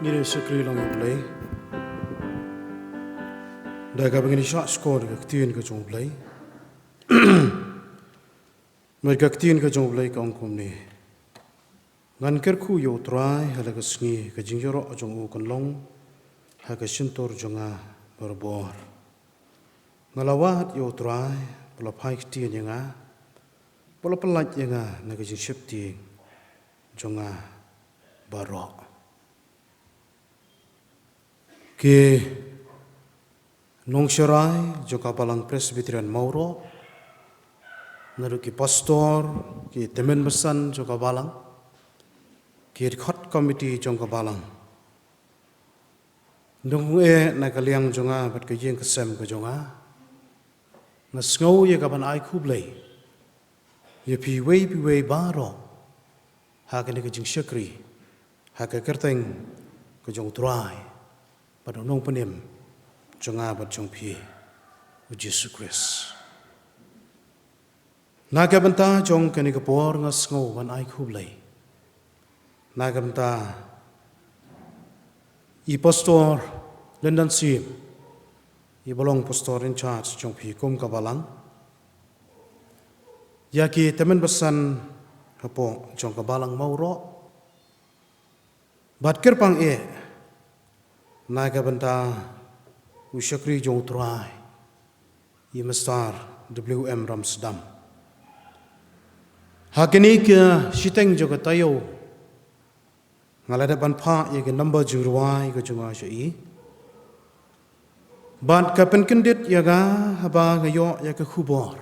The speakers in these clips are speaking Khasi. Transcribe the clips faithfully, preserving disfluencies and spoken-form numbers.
Ngin ïa shakri lang ïa U Blei. Da kaba ngin ïa shah shkor ïa ka ktien ka jong U Blei. Mar ka ktien ka jong U Blei ka ong kumne. Ngan kyrkhu ïa U Trai ha la ka sngi, ka jingïaroh jong u kan long ha ka shyntur jong nga barabor. Nga la wad ïa U Trai, ba la phai ktien ïa nga, ba la pyllait ïa nga na ka jingsheptieng jong nga baroh. Ki nongsharai jong ka Balang Presbyterian Mawroh, naduh ki pastor, ki tymmen basan jong ka Balang, ki dkhot komiti jong ka Balang. Nongkyndong eh na ka liang jong nga bad ka ïing ka sem ka jong nga. Nga sngew ïa ka ban ai khublei ïa phi wei phi wei baroh ha kane ka jingshakri ha ka kyrteng ka jong U Trai bad U Nongpynim jong nga bad jong phi, U Jisu Khrist. Na ka bynta jong kane ka por nga sngew ban ai khublei na ka bynta i Pastor Lyndon Syiem, i ba long Pastor in charge jong phi kum ka Balang, ïa ki tymmen basan hapoh jong ka Balang Mawroh, bad kyrpang eh na ka bynta u shakri jong U Trai, i Mister W M Ramsdam. Ha kane ka shiteng jong ka taïew, nga la dep ban phah ïa ka number jingrwai ka jong nga sha i. Bad ka pynkyndit ïa nga haba nga ïoh ïa ka khubor,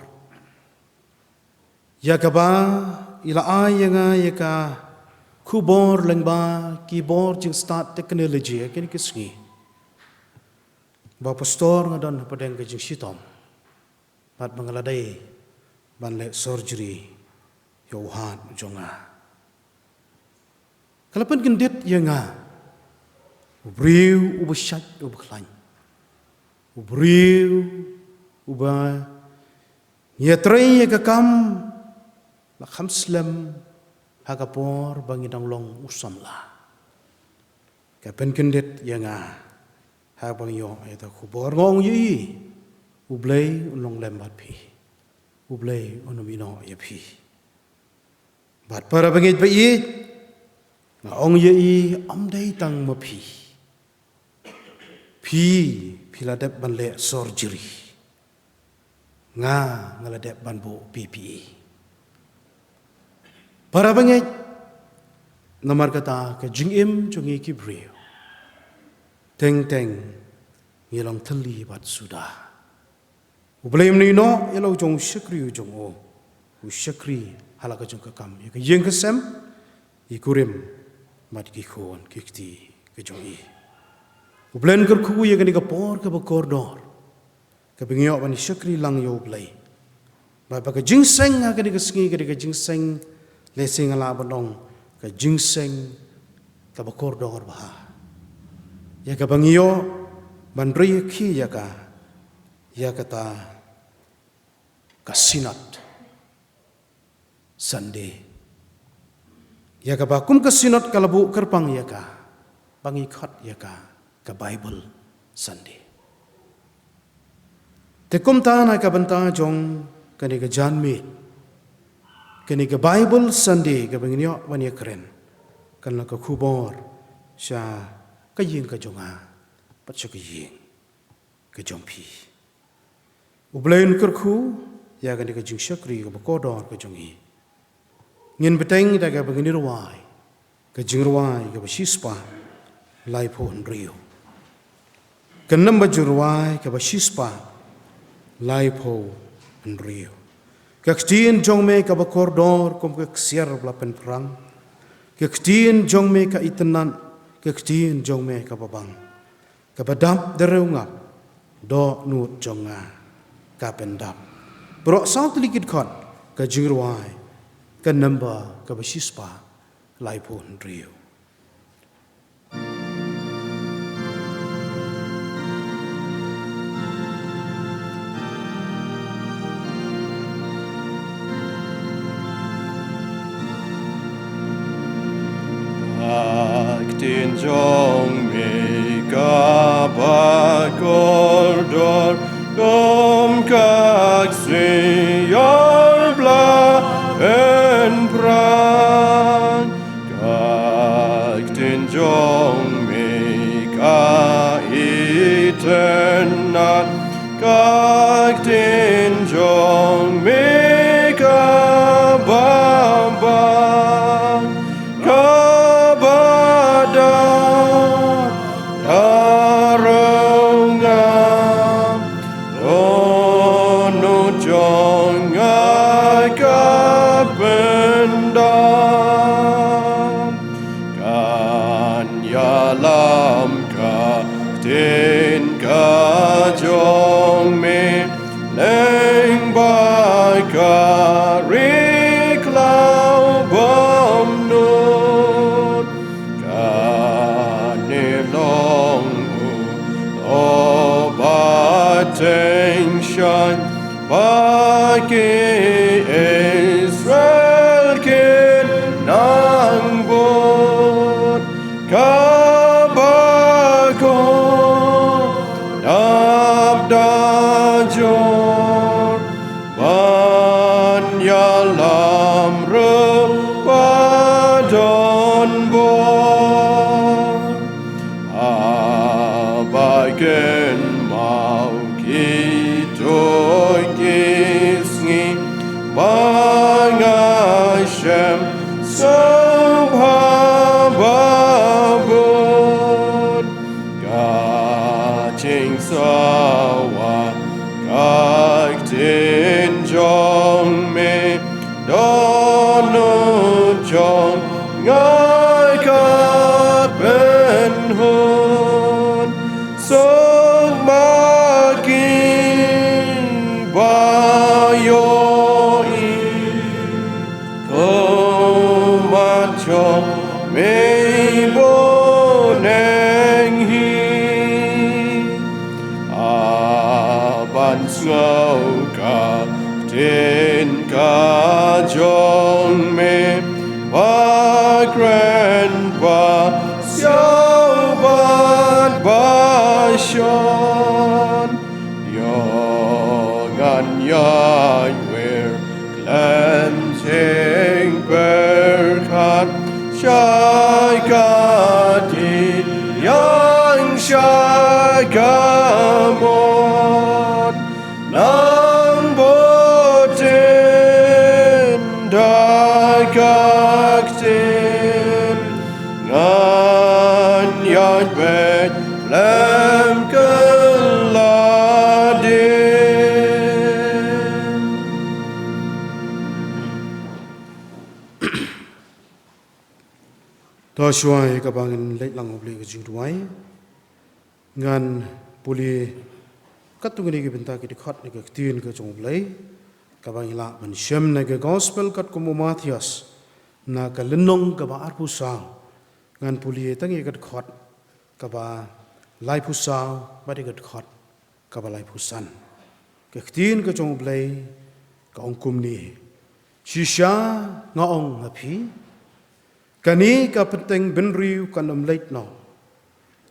ïa kaba i la ai ïa nga ïa ka khubor lyngba ki bor jingstad technology ha kine ki sngi, ba pastor nga don hapdeng ka jingshitom, bad ba nga la dei ban leh surgery ïa u hat jong nga. Ka la pynkyndit ïa nga, u briew uba shait uba khlaiñ, u briew uba ngi ïatrei ïa ka kam la kham slem ha ka por ba ngi dang long u samla. Ka pynkyndit ïa nga haba nga ïoh ïa ka khubor, nga ong ïa i, U Blei un long lem bad phi, U Blei un ym ïehnoh ïa phi. Bad para bangeit ba ïeit, nga ong ïa i, ym dei tang ma phi. Phi, phi la dep ban leh surgery. Nga, nga la dep ban buh P P E. Para bangeit, namar kata ka jingim jong ngi ki briew, teng teng ngi long thylli bad suda. U Blei um ïehnoh ïa la u jong u shakri u jong u, u shakri ha la ka jong ka kam, ïa ka ïing ka sem, i kurim bad ki khun ki kti ka jong i. U Blei un kyrkhu ïa kane ka por kaba kordor, kaba ngi ïoh ban shakri lang ïa U Blei. Bad ba ka jingseng ha kane ka sngi ka dei ka jingseng, lehse nga lah ban ong ka jingseng kaba kordor bha, ïa kaba ngi ïoh ban ri ïa ki ïa ka, ïa kata ka Synod Sunday. Ïa kaba kum ka Synod ka la buh kyrpang ïa ka, ba ngi khot ïa ka ka Bible Sunday. Te kumta na ka bynta jong kane ka janmiet, kane ka Bible Sunday kaba ngin ïoh ban ïakren, kan long ka khubor sha ka ïing ka jong nga bad sha ka ïing ka jong phi. U Blei un kyrkhu ïa kane ka jingshakri kaba kordor ka jong i. Ngin bteng da kaba ngin rwai ka jingrwai kaba shispah laiphew hynriew. Ka number jingrwai kaba shispah laiphew hynriew. Ka ktien jong me kaba kordor kum ka ksiar ba la pynphrang. Ka ktien jong me ka itynnad, ka ktien jong me kaba bang. Kaba dap da riewngap, dohnud jong nga ka pyndap. Baroh saw tylli ki dkhot ka jingrwai, ka number kaba shispah laiphew hynriew. Ak Ktien jong me kaba kordor, kum ka ksiar ba pynpra. Ka ktien jong me ka itynnad, ka ktien jong me kaba bang, kaba da, da rung nga, dohnud jong nga ka pyndap. Kan ïalam ka ktien ka jong me, lyngba ka ri khlaw bymnud. Kane long u, u bateng shaiñ ba ki Israel kin nang bud. Kaba kordor da jur, ban ïalam ruh ba don bor. Haba kynmaw kito ki sngi ba nga shem sngewbha ba bud, ka jingsawa ka ktien jong me, dohnud jong nga ka pynhun. Suk ma ki ba ïohi khmat jong me bun eng hi. Haba sngew ka ktien ka jong me, ba kren ba siaw bad ba shon. Ïoh ngan ïaid wir khlem jingpyrkhat, sha ka dieng sha ka mon. Nang bud ynda ka ktien, ngan ïaid beit khlem kylla dieng. To shuwa ïa kaba ngin leit lang ha u Blei ka jingduwai, ngan pule katto katne ki bynta ki dkhot na ka ktien ka jong u Blei, kaba ngi lah ban shem na ka gospel katkum u Mathaios, na ka lynnong kaba arphew saw. Ngan pule tang ïa ka dkhot kaba laiphew saw bad ïa ka dkhot kaba laiphew san. Ka ktien ka jong u Blei ka ong kumne: Shisha nga ong ha phi, kane ka bteng bynriew kan ym leit noh,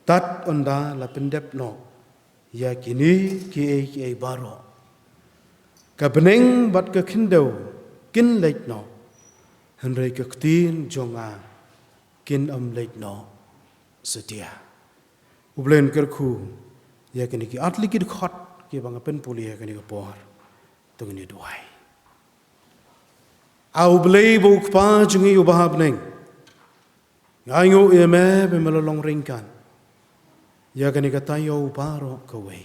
tad ynda la pyndep noh ïa kine kiei kiei baroh. Ka bneng bad ka khyndew kin leit noh, hynrei ka ktien jong nga kin ym leit noh satia. U Blei un kyrkhu ïa kine ki artylli ki dkhot kiba nga pynpule ïa kane ka por. To ngin ïa duwai. A u Blei ba u Kpa jong ngi uba ha bneng, nga ainguh ïa me ba me la long ryngkat ïa kane ka taïew baroh kawei.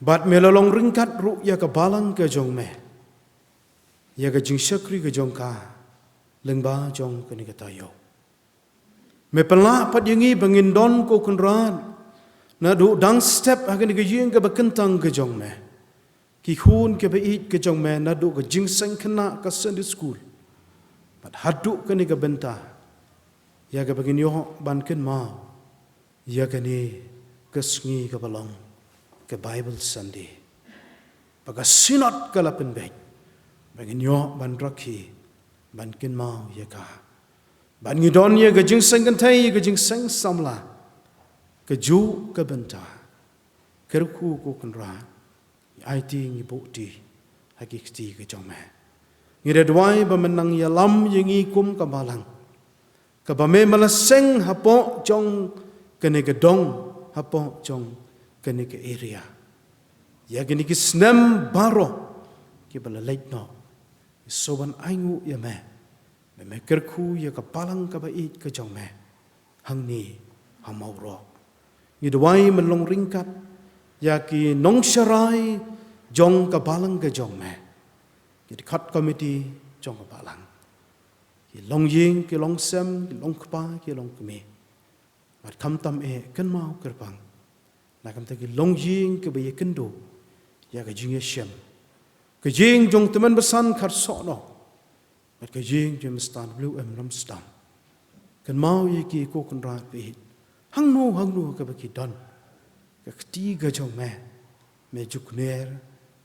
Bad me la long ryngkat ruh ïa ka balang ka jong me, ïa ka jingshakri ka jong ka lyngba jong kane ka taïew. Me pynlah pat ïa ngi ba ngin don, ko Kynrad, naduh dang step ha kane ka ïing kaba kyntang ka jong me. Ki khun kiba ïeit ka jong me, naduh ka jingseng khynnah, ka Sunday school, bad haduh kane ka bynta, ïa kaba ngin ïoh ban kynmaw ïa kane ka sngi kaba long ka Bible Sunday, ba ka Synod ka la pynbeit ba ngin ïoh ban rakhe, ban kynmaw ïa ka. Ban ngi don ïa ka jingseng kynthei, ïa ka jingseng samla, ka juk ka bynta, kyrkhu ko Kynrad, ngi aiti ngi buhti ha ki kti ka jong me. Ngi da duwai ba men nang ïalam ïa ngi kum ka balang, kaba me me la seng hapoh jong kane ka dong, hapoh jong kane ka area. Ïa kine ki snem baroh kiba la leit noh, ngi sngewbha ban ainguh ïa me, me me kyrkhu ïa ka balang kaba ïeit ka jong me hangne ha Mawroh. Ngi duwai men long ryngkat ïa ki nongsharai jong ka balang ka jong me, ki dkhot komiti jong ka balang, ki longïing ki longsem, ki longkpa ki longkmie. Bad khamtam eh kynmaw kyrpang na ka bynta ki longïing kiba ïakynduh ïa ka jingïashem, ka ïing jong tymmen basan Kharsohnoh bad ka ïing jong Mister W M Ramstam. Kynmaw ïa ki ko Kynrad ba ïeit, hangno hangno kaba ki don, ka kti ka jong me, me ju kner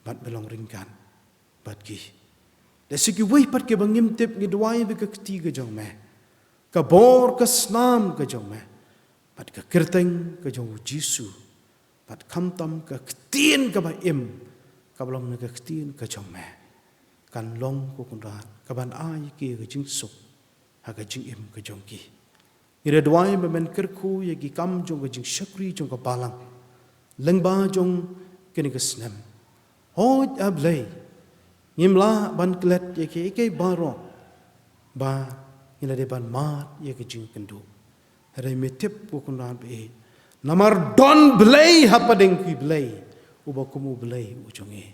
bad me long ryngkat bad ki. Lehse kiwei pat kiba ngim tip, ngi duwai ba ka kti ka jong me, ka bor ka snam ka jong me, bad ka kyrteng ka jong U Jisu, bad khamtam ka ktien kaba im kaba long na ka ktien ka jong me, kan long ko Kynrad kaban ai ïa ki ka jingsuk ha ka jingim ka jong ki. Ngi da duwai ba men kyrkhu ïa ki kam jong ka jingshakri jong ka balang lyngba jong kane ka snem. Hooid A Blei, ngim lah ban klet ïa kiei kiei baroh ba ngi la dei ban mad ïa ka jingkynduh. Hynrei me tip ko Kynrad ba ïeit, namar don Blei hapdeng ki blei uba kum U Blei u jong ngi.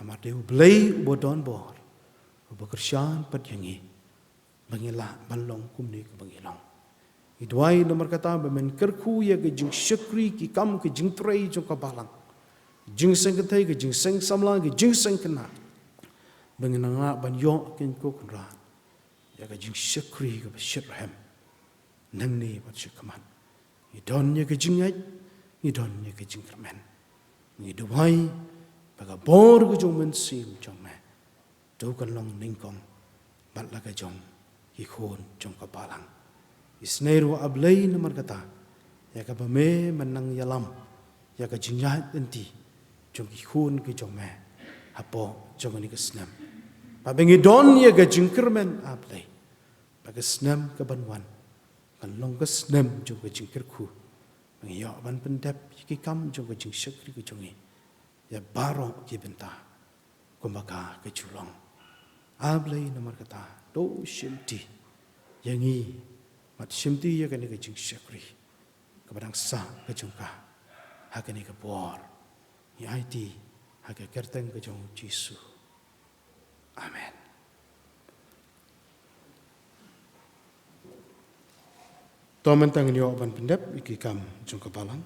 Namar dei U Blei uba don bor, uba kyrshan pat ïa ngi ba ngi lah ban long kumne kaba ngi long. Ngi duwai namar kata ba men kyrkhu ïa ka jingshakri, ki kam ka jingtrei jong ka balang, jingseng kynthei, ka jingseng samla, ka jingseng khynnah, ba ngin nang lah ban ïoh kin ko Kynrad ïa ka jingshakri kaba shitrhem nangne bad shakhmat. Ngi don ïa ka jingngeit, ngi don ïa ka jingkyrmen. Ngi duwai ba ka bor ka jong U Mynsiem jong me to kan long nyngkong bad la ka jong ki khun jong ka balang. Isynei ruh A Blei namar kata ïa kaba me men nang ïalam ïa ka jingïaid lynti jong ki khun ki jong me hapoh jong kane ka snem. Ba ngi don ïa ka jingkyrmen A Blei ba ka snem kaban wan kan long ka snem jong ka jingkyrkhu, ba ngi ïoh ban pyndep ïa ki kam jong ka jingshakri ka jong ngi ïa baroh ki bynta kumba ka ka ju long. A Blei namar kata to shimti ïa ngi bad shimti ïa kane ka jingshakri kaba dang sah ka jong ka ha kane ka por. Ngi aiti ha ka kyrteng ka jong U Jisu. Amen. To mynta ngin ïoh ban pyndep ïa ki kam jong ka balang.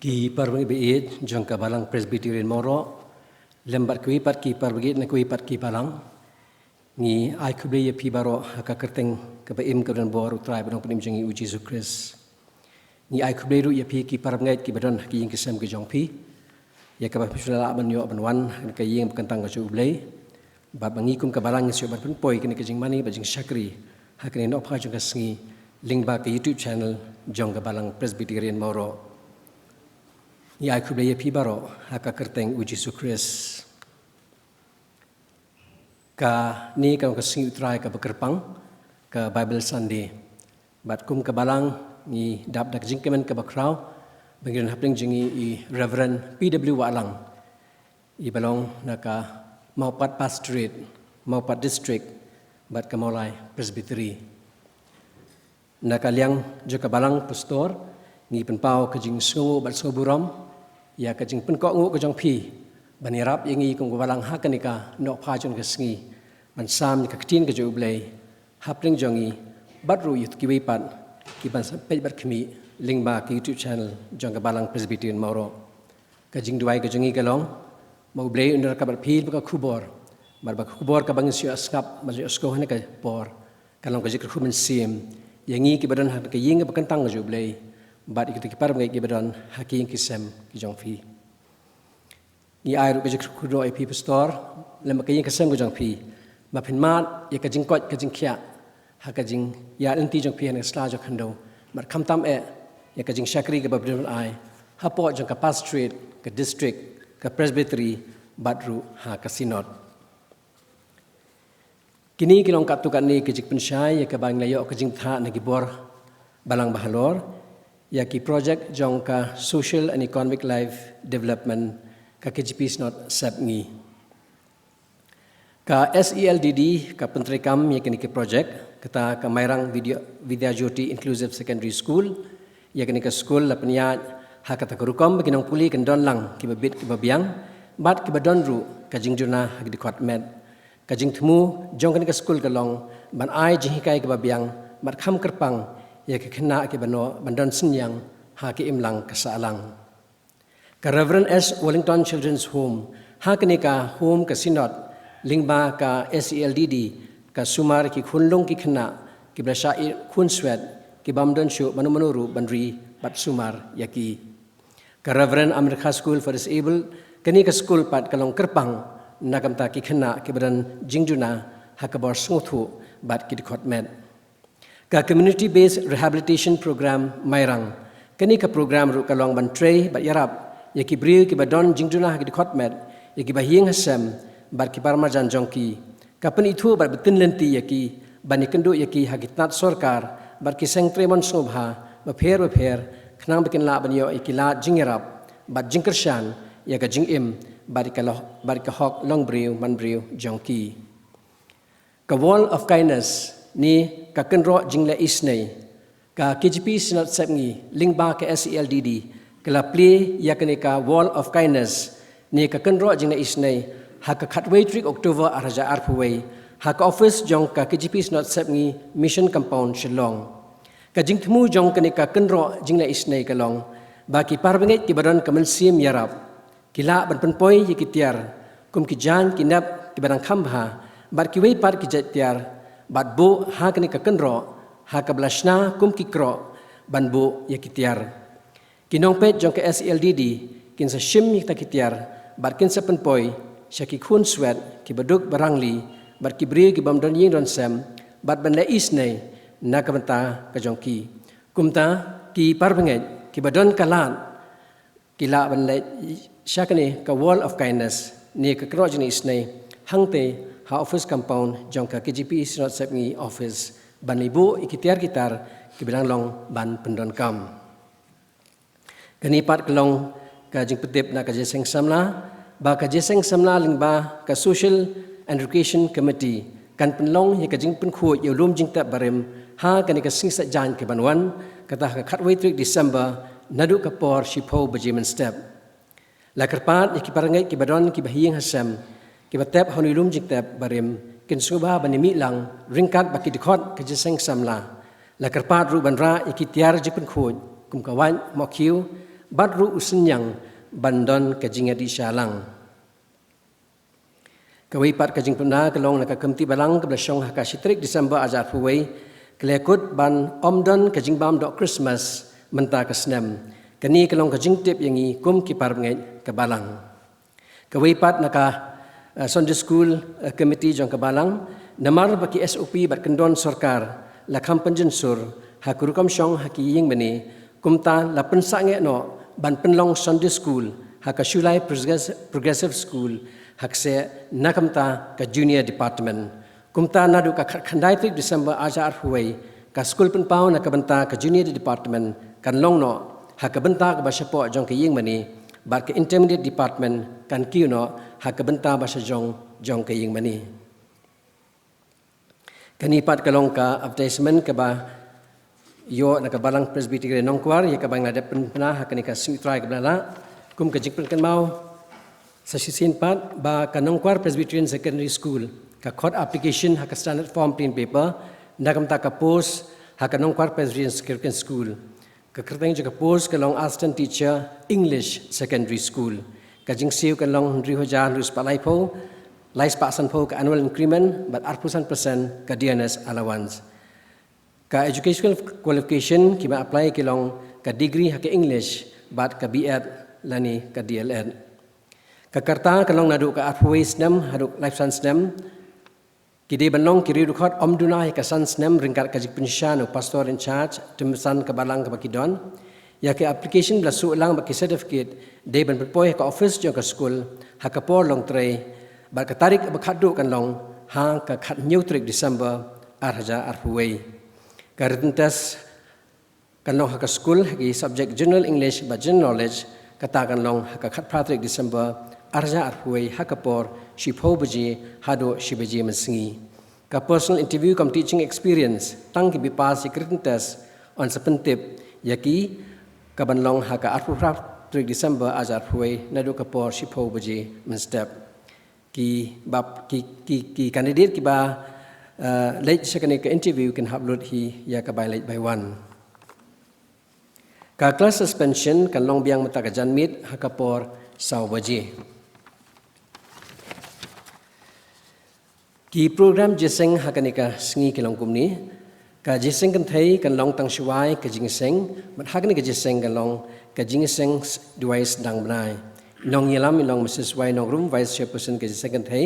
Ki para bangeit ba ïeit jong ka Balang Presbyterian Mawroh, lem bad kiwei pat ki para bangeit na kiwei pat ki balang, ngi ai khublei ïa phi baroh ha ka kyrteng kaba im kaba don bor U Trai bad U Nongpynim jong ngi U Jisu Khrist. Ngi ai khublei ruh ïa phi ki para bangeit kiba don ha ki ïing ki sem ki jong phi, ïa kaba phi shu lah ban ïoh ban wan ha ka ïing ba kyntang ka jong U Blei, bad ba ngi kum ka balang ngi shu ïoh ban pynpoi kane ka jingmane bad jingshakri ha kane ka nohphra jong ka sngi lyngba ka YouTube channel jong ka Balang Presbyterian Mawroh. Ngi ai khublei ïa phi baroh ha ka kyrteng U Jisu Khrist. Kane ka long ka sngi U Trai kaba kyrpang, ka Bible Sunday. Bad kum ka balang ngi dap da ka jingkmen kaba khraw ba ngi don hapdeng jong ngi i Reverend P W Wahlang, iba long na ka Mawpat Pastorate, Mawpat District, bad ka Mawlai Presbytery. Na ka liang jong ka balang pastor, ngi pynpaw ka jingsngewnguh bad sngewburom ïa ka jingpynkohnguh ka jong phi ban ïarap ïa ngi kum ka balang ha kane ka nohphra jong ka sngi ban sam ïa ka ktien ka jong U Blei hapdeng jong ngi bad ruh ïa kiwei pat kiban sa peit bad khmih lyngba ka YouTube channel jong ka Balang Presbyterian Mawroh. Ka jingduwai ka jong ngi ka long ba U Blei un ryngkat bad phi lyngba ka khubor Bad ba ka khubor kaba ngin sa ïoh sngap, ba ngin sa ïoh sngap ha kane ka por, ka long ka jingkyrkhu mynsiem ïa ngi kiba don ha ka ïing kaba kyntang ka jong U Blei, bad ïa kita ki parabangeit kiba don ha ki ïing ki sem ki jong phi. Ngi ai ruh ka jingkyrkhu ïa phi pastor, lem bad ka ïing ka sem ka jong phi, ba phin mad ïa ka jingkoit ka jingkhiah ha ka jingïaid lynti jong phi ha kane ka sla jong ka khyndew, bad khamtam eh ïa ka jingshakri kaba phi don ban ai hapoh jong ka pastorate, ka district, ka presbytery, bad ruh ha ka synod. Kine ki long katto katne ki jingpynshai ïa kaba ngi la ïoh ka jingbthah na ki bor balang bahalor ïa ki project jong ka Social and Economic Life Development, ka K G P Synod Sepngi. Ka S E L D D ka pyntreikam ïa kine ki project, kata ka Mairang Vidya, Vidya Jyoti Inclusive Secondary School. Ïa kane ka skul la pynïaid ha kata ka rukom ba ki nongpule kin don lang kiba bit kiba biang, bad kiba don ruh ka jingjuna ha ki dkhot met. Ka jingthmu jong kane ka skul ka long ban ai jinghikai kaba biang bad kham kyrpang ïa ki khynnah kiba noh ban don synñiang ha ka imlang ka sahlang. Ka Reverend S Wellington Children's Home, ha kane ka home ka synod lyngba ka S E L D D, ka sumar ki khunlung ki khynnah kiba la shah ïeit khunswet, ki bym don shuh mano mano ruh ban ri bad sumar ïa ki. Ka Reverend America School for Disabled, kane ka skul pat ka long kyrpang na ka bynta ki khynnah kiba don jingjuna ha ka bor sngewthuh bad ki dkhot met. Ka Community Based Rehabilitation Program Mairang, kane ka program ruh ka long ban trei bad ïarap ïa ki briew kiba don jingjuna ha ki dkhot met, ïa kiba ha ïing ha sem bad ki paramarjan jong ki. Ka pynithuh bad pyntip lynti ïa ki ban ïakynduh ïa ki ha ki tnat sorkar bad ki seng trei mon sngewbha bapher bapher, khnang ba kin lah ban ïoh ïa ki lad jingïarap bad jingkyrshan ïa ka jingim bad ïa ka loh, bad ïa ka hok longbriew manbriew jong ki. Ka Wall of Kindness ne ka kynroh jingleh isynei, ka K G P Synod Sepngi lyngba ka S E L D D ka la plie ïa kane ka Wall of Kindness ne ka kynroh jingleh isynei ha ka khatwei tarik October ar hajar arphew wei, ha ka office jong ka K G P Synod Sepngi, Mission Compound, Shillong. Ka jingthmu jong kane ka kynroh jingleh isynei ka long ba ki parabangeit kiba don ka mynsiem ïarap ki lah ban pynpoi ïa ki tiar kum ki jaiñ ki nep kiba dang kham bha bad kiwei pat ki jait tiar, bad buh ha kane ka kynroh ha kaba la shna kum ki kroh ban buh ïa ki tiar. Ki nongpeit jong ka S E L D D kin sa shim ïa kita ki tiar bad kin sa pynpoi sha ki khunswet kiba duk ba rangli bad ki briew ki bym don ïing don sem, bad ban leh isynei na ka bynta ka jong ki. Kumta ki parabangeit kiba don ka lad ki lah ban leit sha kane ka Wall of Kindness ne ka kynroh jingleh isynei hangtei ha office compound jong ka K G P Synod Sepngi office ban ïa buh ïa ki tiar ki tar kiba dang long ban pyndonkam. Kane pat ka long ka jingpyntip na ka Jingïaseng Samla ba ka Jingïaseng Samla lyngba ka Social and Education Committee kan pynlong ïa ka jingpynkhuid ïa u lum jingtep barim ha kane ka sngi Saitjaiñ kaban wan, kata ha ka khatwei tarik December, naduh ka por shiphew baje mynstep. La kyrpad ïa ki parangeit kiba don kiba ha ïing ha sem kiba tep ha une u lum jingtep barim kin sngewbha ban ïa mih lang ryngkat bad ki dkhot ka Jingïaseng Samla. La kyrpad ruh ban rah ïa ki tiar jingpynkhuid kum ka wait mohkhiew bad ruh u synñiang ban don ka jingïadih shah lang. Kawei pat ka jingpynbna ka long na ka Kynti Balang kaba la shong ha ka shi tarik December ar hajar arphew wei, ka la kut ban ym don ka jingbam doh Christmas mynta ka snem. Kane ka long ka jingtip ïa ngi kum ki parabangeit ka Balang. Kawei pat na ka, eh, Sunday School, eh, Committee jong ka Balang, namar ba ki S O P bad kyndon sorkar la kham pynjynsur ha ka rukom shong ha ki ïing mane, kumta la pynsangeh noh ban pynlong Sunday School ha ka Shulai Progress-, Progressive School, ha ka se na ka bynta ka Junior Department. Kumta naduh ka khat-, khatkhyndai tarik December ar hajar arphew wei, ka skul pynpaw na ka bynta ka Junior Department kan long noh ha ka bynta kaba shapoh jong ka ïing mane, bad ka Intermediate Department kan kiew noh ha ka bynta ba shajrong jong ka ïing mane. Kane pat ka long ka advertisement kaba ïoh na ka Balang Presbyterian Nongkwar, ïa kaba nga la dep pynbna ha kane ka sngi U Trai kaba la lah. Kum ka jingpynkynmaw sa shisien pat ba ka Nongkwar Presbyterian Secondary School ka khot application ha ka standard form plain paper na ka bynta ka post ha ka Nongkwar Presbyterian Secondary School. Ka kyrteng jong ka post ka long Assistant Teacher English Secondary School. Ka jingsiew ka long hynriew hajar hynriew spah laiphew. lai spah sanphew ka annual increment bad arphew san percent ka dearness allowance. Ka educational qualification kiba apply ki long ka degree ha ka English bad ka B.Ed lane ka D.El.Ed. Ka rta ka long naduh ka arphew wei snem haduh laiphew san snem. Ki dei ban long ki riewdkhot ym duna ïa ka san snem ryngkat ka jingpynshisha na u pastor in charge tymmen san ka balang kaba ki don. Ïa ka application ba la shu lang bad ki certificate dei ban pynpoi ha ka office jong ka skul ha ka por long trei bad ka tarik ba khatduh kan long ha ka khathynñiew tarik December ar hajar arphew wei. Ka written test kan long ha ka skul ha ki subject General English bad General Knowledge, kata kan long ha ka khatphra tarik December ar hajar arphew wei ha ka por shiphew baje haduh shi baje mynsngi. Ka personal interview cum teaching experience tang kiba pass ïa ka written test yn sa pyntip ïa ki, ka ban long ha ka arphew phra tarik December ar hajar arphew wei naduh ka por shiphew baje mynstep. Ki bap ki ki ki candidate kiba uh, leit sha kane ka interview kin hap lut hi ïa ka bai leit bai wan. Ka class suspension kan long biang mynta ka janmiet ha ka por saw baje. Ki program jingïaseng ha kane ka sngi ki long kumne. Ka jingïaseng kynthei kan long tang shuwa ïa ka jingïaseng, bad ha kane ka jingïaseng kan long ka jingïaseng duwai sdang bnai. Nongïalam in long Mrs Y Nongrum, Vice Chairperson ka jingïaseng kynthei.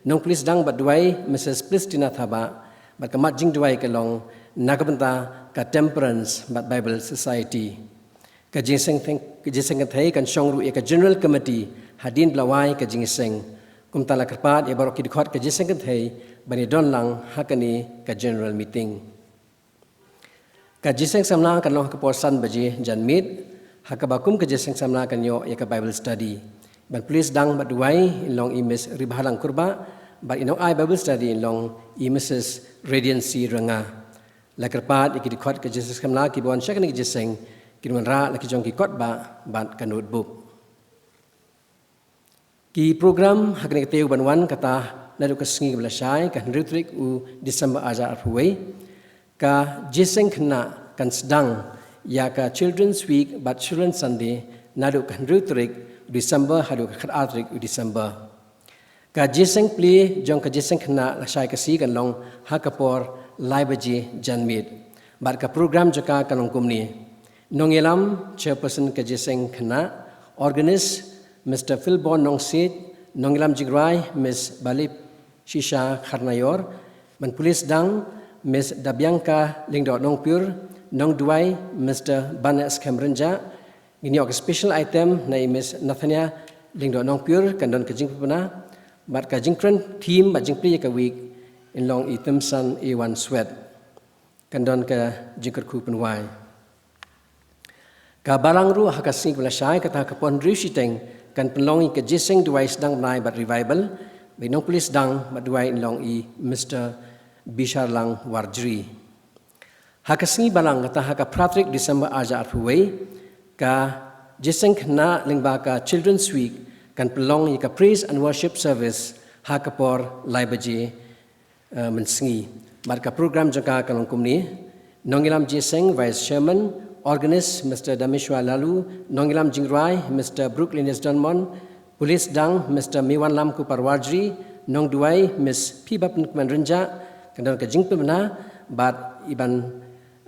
Nongplie sdang bad duwai Mrs Plistina Thabah, bad ka mat jingduwai ka long na ka bynta ka Temperance bad Bible Society. Ka jingïaseng, ka jingïaseng kynthei kan shong ruh ïa ka General Committee hadien ba la wai ka jingïaseng. Kumta la kyrpad ïa baroh ki dkhot ka jingïaseng kynthei ban ïadon lang ha kane ka General Meeting. Ka jingïaseng samla kan long ha ka por san baje janmiet, ha kaba kum ka jingïaseng samla kan ïoh ïa ka Bible study. Ban plie sdang bad duwai in long i Miss Ribhalang Kurbah, bad i nongai Bible study in long i Mrs Radiancy Ranga. La kyrpad ïa ki dkhot ka jingïaseng samla kiba wan sha kane ka jingïaseng kin wanrah la ki jong ki kot bah bad ka notebook. Ki program ha kane ka taïew ban wan kata naduh ka sngi kaba la shai, ka hynriew tarik u December ar hajar arphew wei. Ka jingïaseng khynnah kan sdang ïa ka Children's Week bad Children's Sunday naduh ka hynriew tarik u December haduh ka khatar tarik u December. Ka jingïaseng plie jong ka jingïaseng khynnah la shai ka sngi kan long ha ka por lai baje janmiet. Bad ka program jong ka kan long kumne. Nongïalam, Chairperson ka jingïaseng khynnah, organist Mr Philbon Nongsiej, nongïalam jingrwai Miss Balip Shisha Kharnaior, ban plie sdang Miss Dabianka Lyngdoh Nongpyur, nongduwai Mr Banes Khem Rynjah. Ngin ïoh ka special item na i Miss Nathania Lyngdoh Nongpyur, kan don ka jingpynbna bad ka jingkren theme bad jingplie ïa ka week in long i Tymsan Ewan Swet. Kan don ka jingkyrkhu pynwai. Ka balang ruh ha ka sngi kaba la shai, kata ha ka por hynriew shiteng kan pynlong ïa ka jingïaseng duwai sdang bnai bad revival, bad i nongplie sdang bad duwai in long i Mr Bisharlang Warjri. Ha ka sngi balang kata ha ka phra tarik December ar hajar arphew wei, ka jingïaseng khynnah lyngba ka Children's Week kan pynlong ïa ka Praise and Worship Service ha ka por lai baje, eh, mynsngi. Bad ka program jong ka kan long kumne. Nongïalam jingïaseng, Vice Chairman, organist Mr Dameshwar Laloo, nongïalam jingrwai Mr Brooklyn Donmon, plie sdang Mr Mewanlam Kupar Warjri, nongduwai Miss Phibapynkmen Rynjah, kan don ka jingpynbna bad i ban,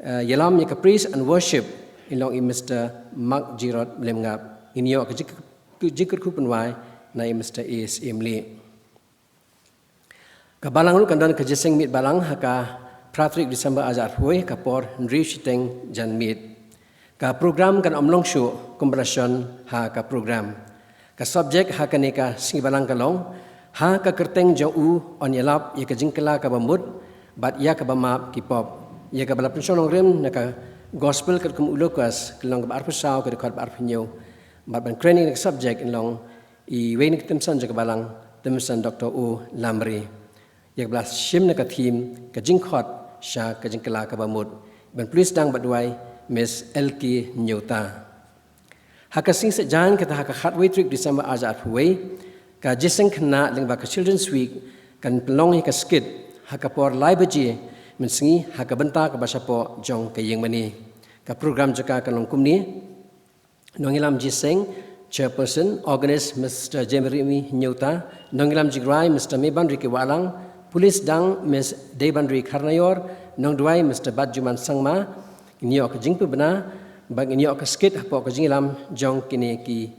eh, ïalam ïa ka Praise and Worship in long i Mr Mark Jirot Mlymngap. Ngin ïoh ka jing-, jingkyrkhu pynwai na i Mr A S A Mlih. Ka balang ruh kan don ka jingïaseng miet balang ha ka phra tarik December ar hajar arphew wei ha ka por hynriew shiteng janmiet. Ka program kan ym long shuh kumba la shon ha ka program. Ka subject ha kane ka sngi balang ka long, Ha ka kyrteng jong u yn ïalap ïa ka jingkylla kaba mut bad ïa kaba map ki pop. Ïa kaba la pynshong nongrim na ka Gospel katkum u Lukas, ka lynnong kaba arphew saw, ka dkhot ba arphew hynñiew. Bad ban kren ïa ka subject in long iwei na ki tymmen san jong ka balang, Tymmen san Doctor O Lamre. Ïa kaba la shim na ka theme, Ka Jingkhot sha ka Jingkylla kaba Mut. Ban plie sdang bad duwai, Miss L K Nyuta. Ha ka sngi Saitjaiñ, kata ha ka khatwei tarik December ar hajar arphew wei, ka jingïaseng khynnah lyngba ka Children's Week kan pynlong ïa ka skit ha ka por lai baje mynsngi ha ka bynta kaba shapoh jong ka ïingmane. Ka program jong ka kan long kumne. Nongïalam jingïaseng, Chairperson, Organist Mister Jeremy Nyuta, Nongïalam Jingrwai Mister Mebanri Kewahlang, Police Dang Miss Deibanri Kharnayor, Nongduwai Mister Batjuman Sangma, ngin ïoh ka jingpynbna, bad ngin ïoh ka skit hapoh ka jingïalam jong kine ki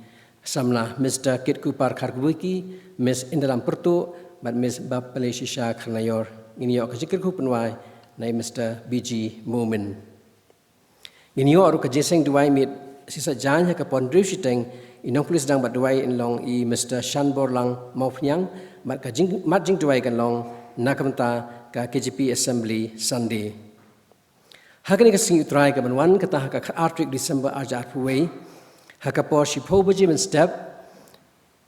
samla, Mister Kit Kupar Kharkbuiki, Miss Indalam Pyrtuh, bad Miss Bapale Shisha Kharnayor, ngin ïoh ka jingkyrkhu pynwai na i Mister B G Momin. Ngin ïoh ruh ka jingïaseng duwai miet shisha jaiñ ha ka por hynriew shiteng, i nongpulit sdang bad duwai in long i Mister Shanborlang Mawphniang, bad ka jing, mat jingduwai kan long na ka bynta ka K J P Assembly Sunday. Ha kane ka sngi U Trai kaban wan, kata ha ka khatar tarik December arhajar arphew wei, ha ka por shiphew baje mynstep,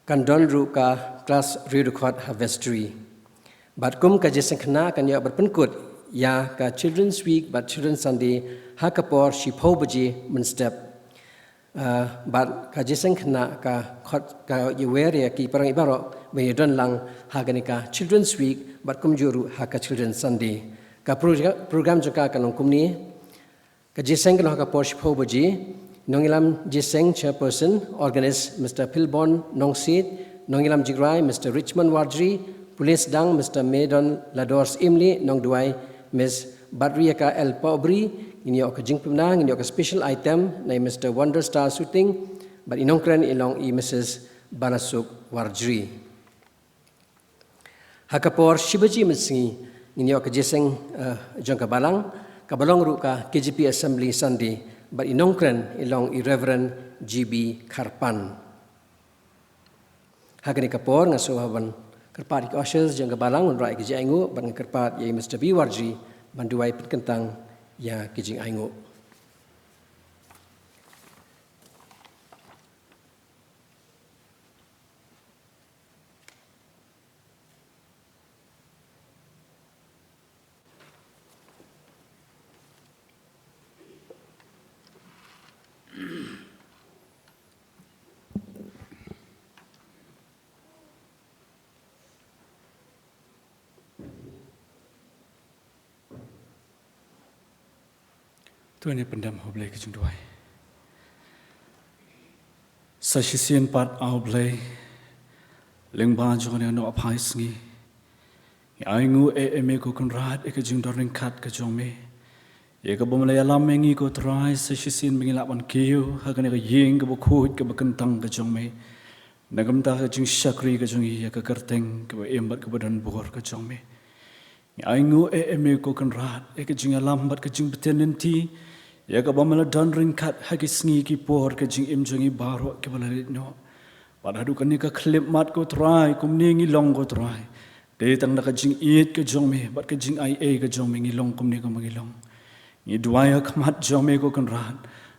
kan don ruh ka klas riewdkhot ha vestry. Bad kum ka jingïaseng khynnah kan ïoh ban pynkut ïa ka Children's Week bad Children's Sunday ha ka por shiphew baje mynstep. Ah, bad ka jingïaseng khynnah ka khot ka ïawer ïa ki para bangeit baroh ban ïadon lang ha kane ka Children's Week bad kumjuh ruh ha ka Children's Sunday. Ka progra-, program jong ka kan long kumne. Ka jingïaseng kan long ha ka por shiphew baje. Nongïalam jingïaseng, Chairperson, Organist Mister Philbon Nongsiej, Nongïalam Jingrwai Mister Richmond Warjri, Police Dang Mister Medon Ladors Imli, Nongduwai Miss Badriaka L Pobri, ngin ïoh ka jingpynbna, ngin ïoh ka special item na i Mister Wonder Star Shooting, bad i nongkren i long i Missus Banasuk Warjri. Ha ka por shi baje mynsngi ngin ïoh ka jingïaseng, eh, jong ka balang, kaba long ruh ka K J P Assembly Sunday, bad i nongkren i long i Reverend G B Kharpan. Ha kane ka por nga sngewbha ban kyrpad ïa ki ushers jong ka balang ban rah ïa ki jingainguh, bad nga kyrpad ïa i Mister B Warjri ban duwai pynkyntang ïa ki jingainguh. To ngin ïa pyndem ha U Blei ka jingduwai. Sa shisien pat, A U Blei, lyngba jong kane ka nongphai sngi, ngi ainguh eh ïa me ko Kynrad ïa ka jingdon ryngkat ka jong me, ïa kaba me la ïalam ïa ngi ko Trai, sa shisien ba ngi lah ban kiew ha kane ka ïing kaba khuid kaba kyntang ka jong me, na ka bynta ka jingshakri ka jong ngi ïa ka kyrteng kaba im bad kaba don bor ka jong me. Ngi ainguh eh ïa me ko Kynrad ïa ka jingïalam bad ka jingbtin lynti ïa kaba me la don ryngkat ha ki sngi ki por ka jingim jong ngi baroh kiba la leit noh. Bad haduh kane ka khyllipmat ko Trai, kumne ngi long ko Trai. Dei tang da ka jingïeit ka jong me bad ka jingaiei ka jong me ngi long kumne kumba ngi long. Ngi duwai ha khmat jong me ko Kynrad.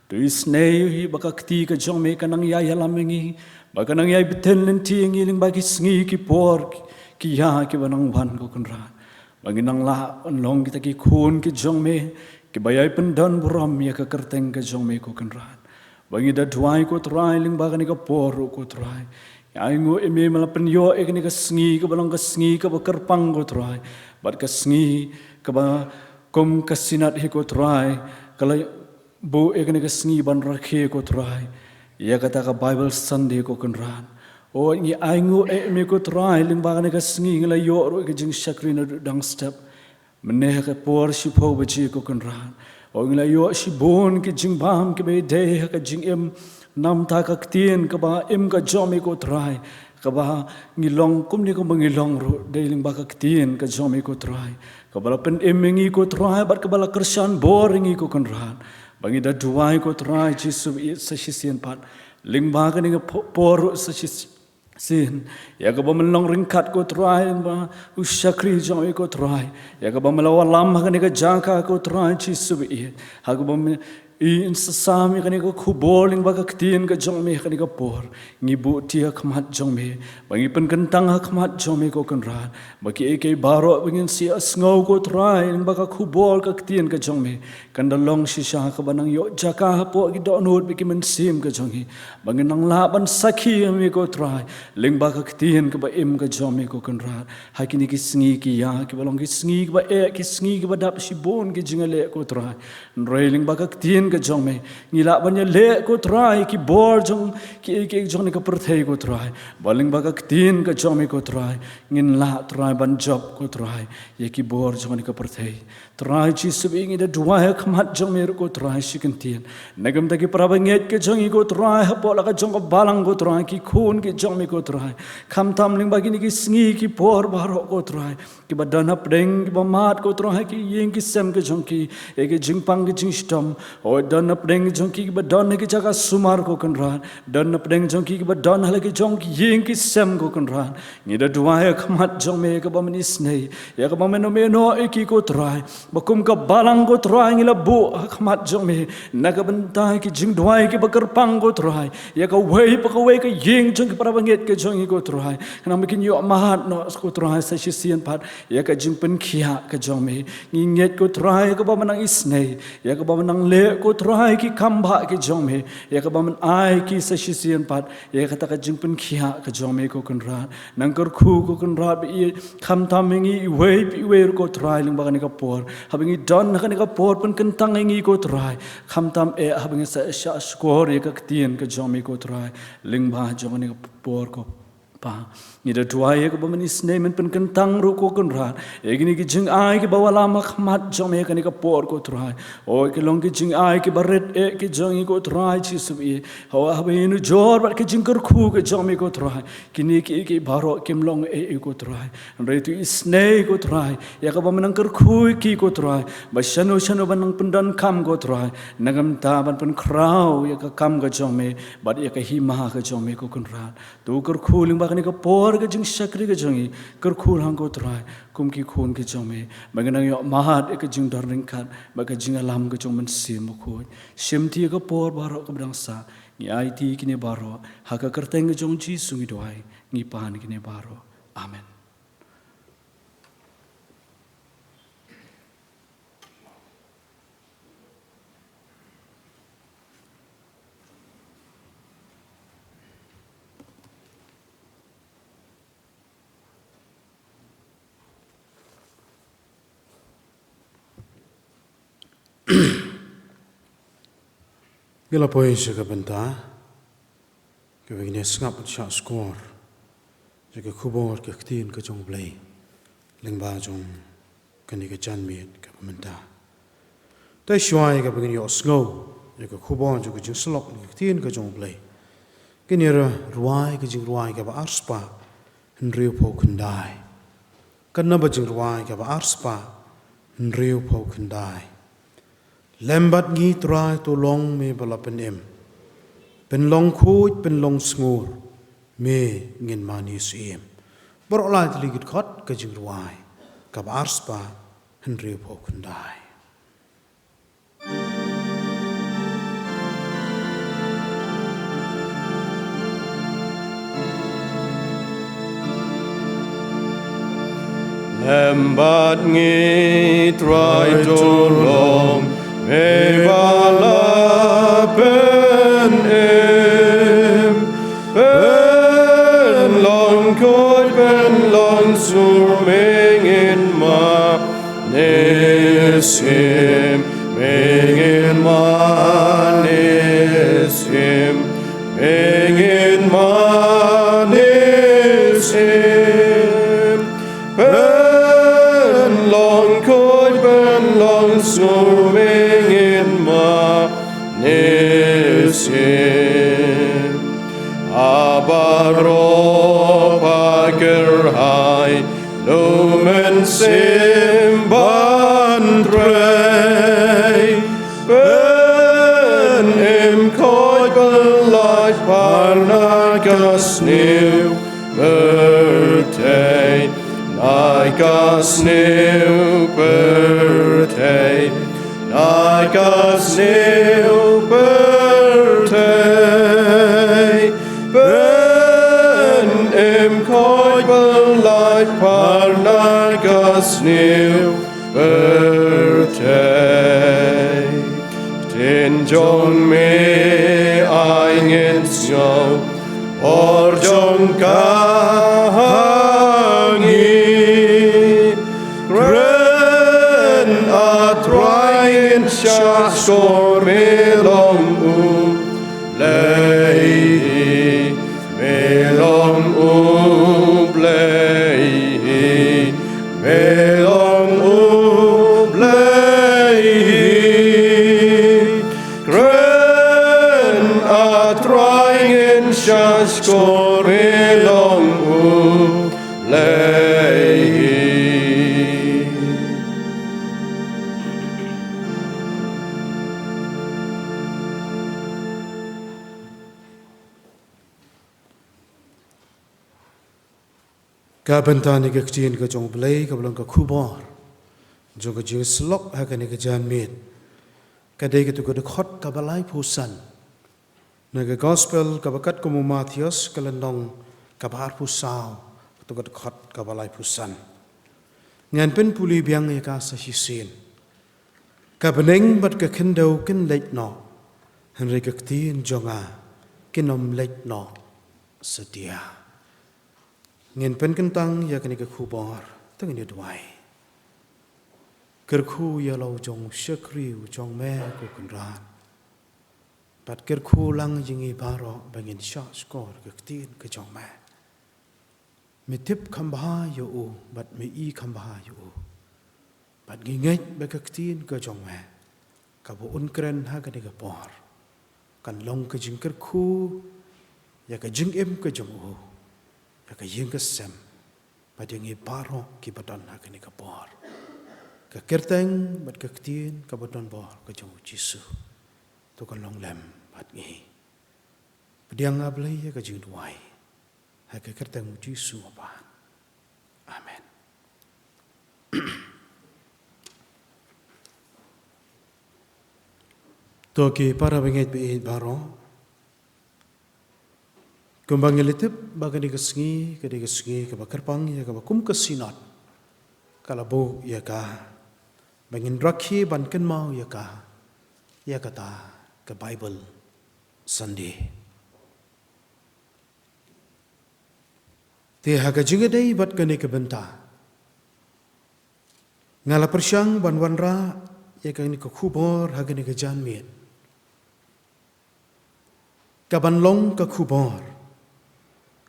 To isynei hi ba ka kti ka jong me ka nang ïai ïalam ïa ngi, ba ka nang ïai btin lynti ïa ngi lyngba ki sngi ki por ki ïa kiba nang wan ko Kynrad. Ba ngin nang lah ban long kita ki khun ki jong me kiba ïai pyndon burom ïa ka kyrteng ka jong me ko Kynrad. Ba ngi da duwai ko Trai lyngba kane ka por ruh ko Trai. Ngi ainguh eh me me la pynïoh ïa kane ka sngi kaba long ka sngi kaba kyrpang ko Trai, bad ka sngi kaba kum ka Synod hi ko Trai ka la buh ïa kane ka sngi ban rakhe ko Trai ïa kata ka Bible Sunday ko Kynrad. O ngi ainguh eh me ko Trai lyngba kane ka sngi ngi la ïoh ruh ïa ka jingshakri naduh dang step. Mynne ha ka por shiphew baje ko Kynrad, o ngi la ïoh shibun ki jingbam kiba ïadei ha ka jingim namar ka ktien kaba im ka jong me ko Trai. Kaba ngi long kumne kumba ngi long ruh dei lyngba ka ktien ka jong me ko Trai, kaba la pynim ïa ngi ko Trai bad kaba la kyrshan bor ïa ngi ko Kynrad. Ba ngi da duwai ko Trai Jisu ba ïeit, sa shisien pat lyngba kane ka po-, por ruh sa shis- sien ïa kaba me la long ryngkat ko Trai lyngba u shakri jong me ko Trai, ïa kaba me la wallam ha kane ka jaka ko Trai Jisu ba ïeit, ha kaba me i in sa sam ïa kane ka khubor lyngba ka ktien ka jong me ha kane ka por. Ngi buh ti ha khmat jong me, ba ngi pynkyntang ha khmat jong me ko Kynrad, ba kiei kiei baroh ba ngin sa sngew ko Trai lyngba ka khubor ka ktien ka jong me, kan da long shisha kaba nang ïoh jaka hapoh ki dohnud bad ki mynsiem ka jong ngi, ba ngin nang lah ban sakhi ïa me ko Trai lyngba ka ktien kaba im ka jong me ko Kynrad. Ha kine ki sngi ki ïa kiba long ki sngi kiba eh, ki sngi kiba dap shibun ki jingïaleh ko Trai, hynrei lyngba ka ktien ka jong me. Ngi lah ban ïaleh ko Trai ki bor jong ki, ki jong kane ka pyrthei ko Trai. Ba lyngba ka ktien ka jong me ko Trai, ngin lah Trai ban jop ko Trai ïa ki bor jong kane ka pyrthei. Trai Jisu, ngi da duwai ha khmat jong me ruh ko Trai shi kyntien. Na ka bynta ki para bangeit ka jong ngi ko Trai, hapoh la ka jong ka balang ko Trai, ki khun ki jong me ko Trai. Khamtam lyngba kine ki sngi ki por baroh ko Trai, kiba don hapdeng kiba mad ko Trai ha ki ïing ki sem ka jong ki, ïa ki jingpang ki jingshitom. O, don hapdeng ki jong ki kiba don ha ki jaka sumar ko Kynrad, don hapdeng jong ki kiba don ha la ki jong ki ïing ki sem ko Kynrad. Ngi da duwai ha khmat jong me ïa kaba men isnei, ïa kaba men ïehnoh ïa ki ko Trai. Ba kum ka balang ko Trai ngi la buh ha khmat jong me na ka bynta ki jingduwai kiba kyrpang ko Trai, ïa kawei pa kawei ka ïing jong ki para bangeit ka jong ngi ko Trai. Khnang ba kin ïoh mad noh ko Trai sa shisien pat ïa ka jingpynkhiah ka jong me. Ngi ngeit ko Trai ïa kaba men nang isnei, ïa kaba men nang leh ko Trai ki kambah ki jong me, ïa kaba men ai ki sa shisien pat ïa kata ka jingpynkhiah ka jong me ko Kynrad. Nang kyrkhu ko Kynrad ba i khamtam ïa ngi iwei pa iwei ruh ko Trai lyngba kane ka por. Haba ngi don ha kane ka por pynkyntang ïa ngi ko Trai, khamtam eh haba ngi sa shah shkor ïa ka ktien ka jong me ko Trai lyngba jong kane ka por ko Pa. Ngi da duwai ïa kaba men isnei men pynkyntang ruh ko Kynrad ïa kine ki jingai kiba wallam ha khmat jong me ha kane ka por ko Trai. O, ki long ki jingai kiba rit eh ki jong ngi ko Trai Jisu. Hawa haba ngi nujor bad ki jingkyrkhu ki jong me ko Trai, kine ki, ki baroh kim long eh ko Trai. Hynrei to isnei ko Trai ïa kaba men nang kyrkhu ïa ki ko Trai, ba shano shano ban nang pyndonkam ko Trai, na ka bynta ban pynkhraw ïa ka kam ka jong me bad ïa ka hima ka jong me ko Kynrad. To kyrkhu lyngba kane ka por ka jingshakri ka jong ngi, kyrkhu lang ko Trai kum ki khun ki jong me, ba ngin nang ïoh mad ïa ka jingdon ryngkat bad ka jingïalam ka jong u Mynsiem Bakhuid. Shimti ïa ka por baroh kaba dang sah. Ngi aiti kine baroh ha ka kyrteng ka jong u Jisu ngi duwai, ngi pan kine baroh. Amen. Ngi la poi sha ka bynta kaba ngin ïa sngap bad shah shkor ïa ka khubor ka ktien ka jong U Blei lyngba jong kane ka janmiet kaba mynta. Te shuwa ïa kaba ngin ïohsngew ïa ka khubor jong ka jingsyllok na ka ktien ka jong U Blei, ngin ïa rwai ka jingrwai kaba arspah hynriewphew khyndai. Ka naba jingrwai kaba arspah hynriewphew khyndai. Lem bad ngi Trai, to long me ba la pynim. Pynlong khuid, pynlong sngur, me ngin mane syiem. Baroh lai tylli ki dkhot ka jingrwai kaba arspah hynriewphew khyndai. Lem bad ngi Trai, to long me ba la pynim. Pynlong khuid, pynlong sngur, me ngin mane syiem, me ngin mane syiem, me ngin mane syiem. Pynlong khuid, pynlong sngur, me ngin mane syiem. A baroh ba kyrhai, u Mynsiem ban trei. Pynim khuid, pyllait, par na ka sniew pyrthei, na ka sniew pyrthei, na ka sniew pyrthei. Pynim khuid, pyllait, par na ka sniew pyrthei. Ktien jong me ai ngin sngew, por jong ka ha ngi. Kren, A Trai, ngin Shah shkor me long U Blei, me long U Blei, me long U Blei. Kren, A Trai, ngin shah shkor me long U Blei. Ka bynta na ka ktien ka jong U Blei kaba long ka khubor jong ka jingïasyllok ha kane ka janmiet, ka dei katu ka dkhot kaba laiphew san na ka Gospel kaba kat kum u Mathaios, ka lynnong kaba arphew saw, katu ka dkhot kaba laiphew san. Ngan pynpule biang ïa ka sa shisien. Ka bneng bad ka khyndew kin leit noh, hynrei ka ktien jong nga kin ym leit noh satia. Ngin pynkyntang ïa kane ka khubor, to ngin ïa duwai. Kyrkhu ïa la u jong u shakri u jong me, ko Kynrad. Bad kyrkhu lang ïa ngi baroh ba ngin shah shkor ka ktien ka jong me. Me tip kham bha ïa u, bad me i kham bha ïa u. Bad ngi ngeit ba ka ktien ka jong me kaba un kren ha kane ka por kan long ka jingkyrkhu ïa ka jingim ka jong u, ïa ka ïing ka sem, bad ïa ngi baroh kiba don ha kane ka por. Ka kyrteng bad ka ktien kaba don bor ka jong u Jisu, to kan long lem bad ngi. Pdiang, A Blei, ïa ka jingduwai ha ka kyrteng u Jisu u Kpa. Amen. To ki para bangeit ba ïeit baroh, kumba ngi la tip ba kane ka sngi ka dei ka sngi kaba kyrpang ïa kaba kum ka Synod ka la buh ïa ka ba ngin rakhe ban kynmaw ïa ka, ïa kata ka Bible Sunday. Te ha ka jingïadei bad kane ka bynta, nga la pyrshang ban wanrah ïa kane ka khubor ha kane ka janmiet, kaban long ka khubor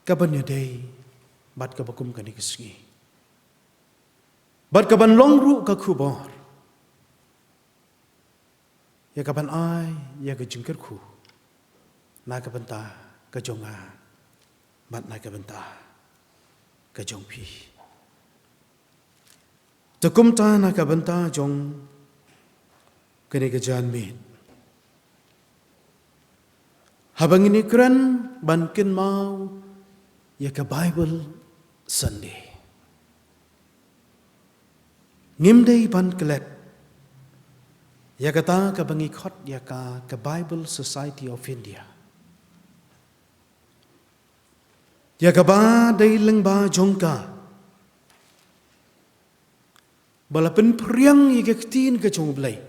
kaban ïadei bad kaba kum kane ka sngi, bad kaban long ruh ka khubor ïa kaban ai ïa ka jingkyrkhu na ka bynta ka jong nga bad na ka bynta ka jong phi. Te kumta na ka bynta jong kane ka janmiet, haba ngin ïakren ban kynmaw ïa ka Bible Sunday, ngim dei ban klet ïa kata kaba ngi khot ïa ka, ka Bible Society of India, ïa kaba dei lyngba jong ka ba la pynphriang ïa ka ktien ka jong U Blei,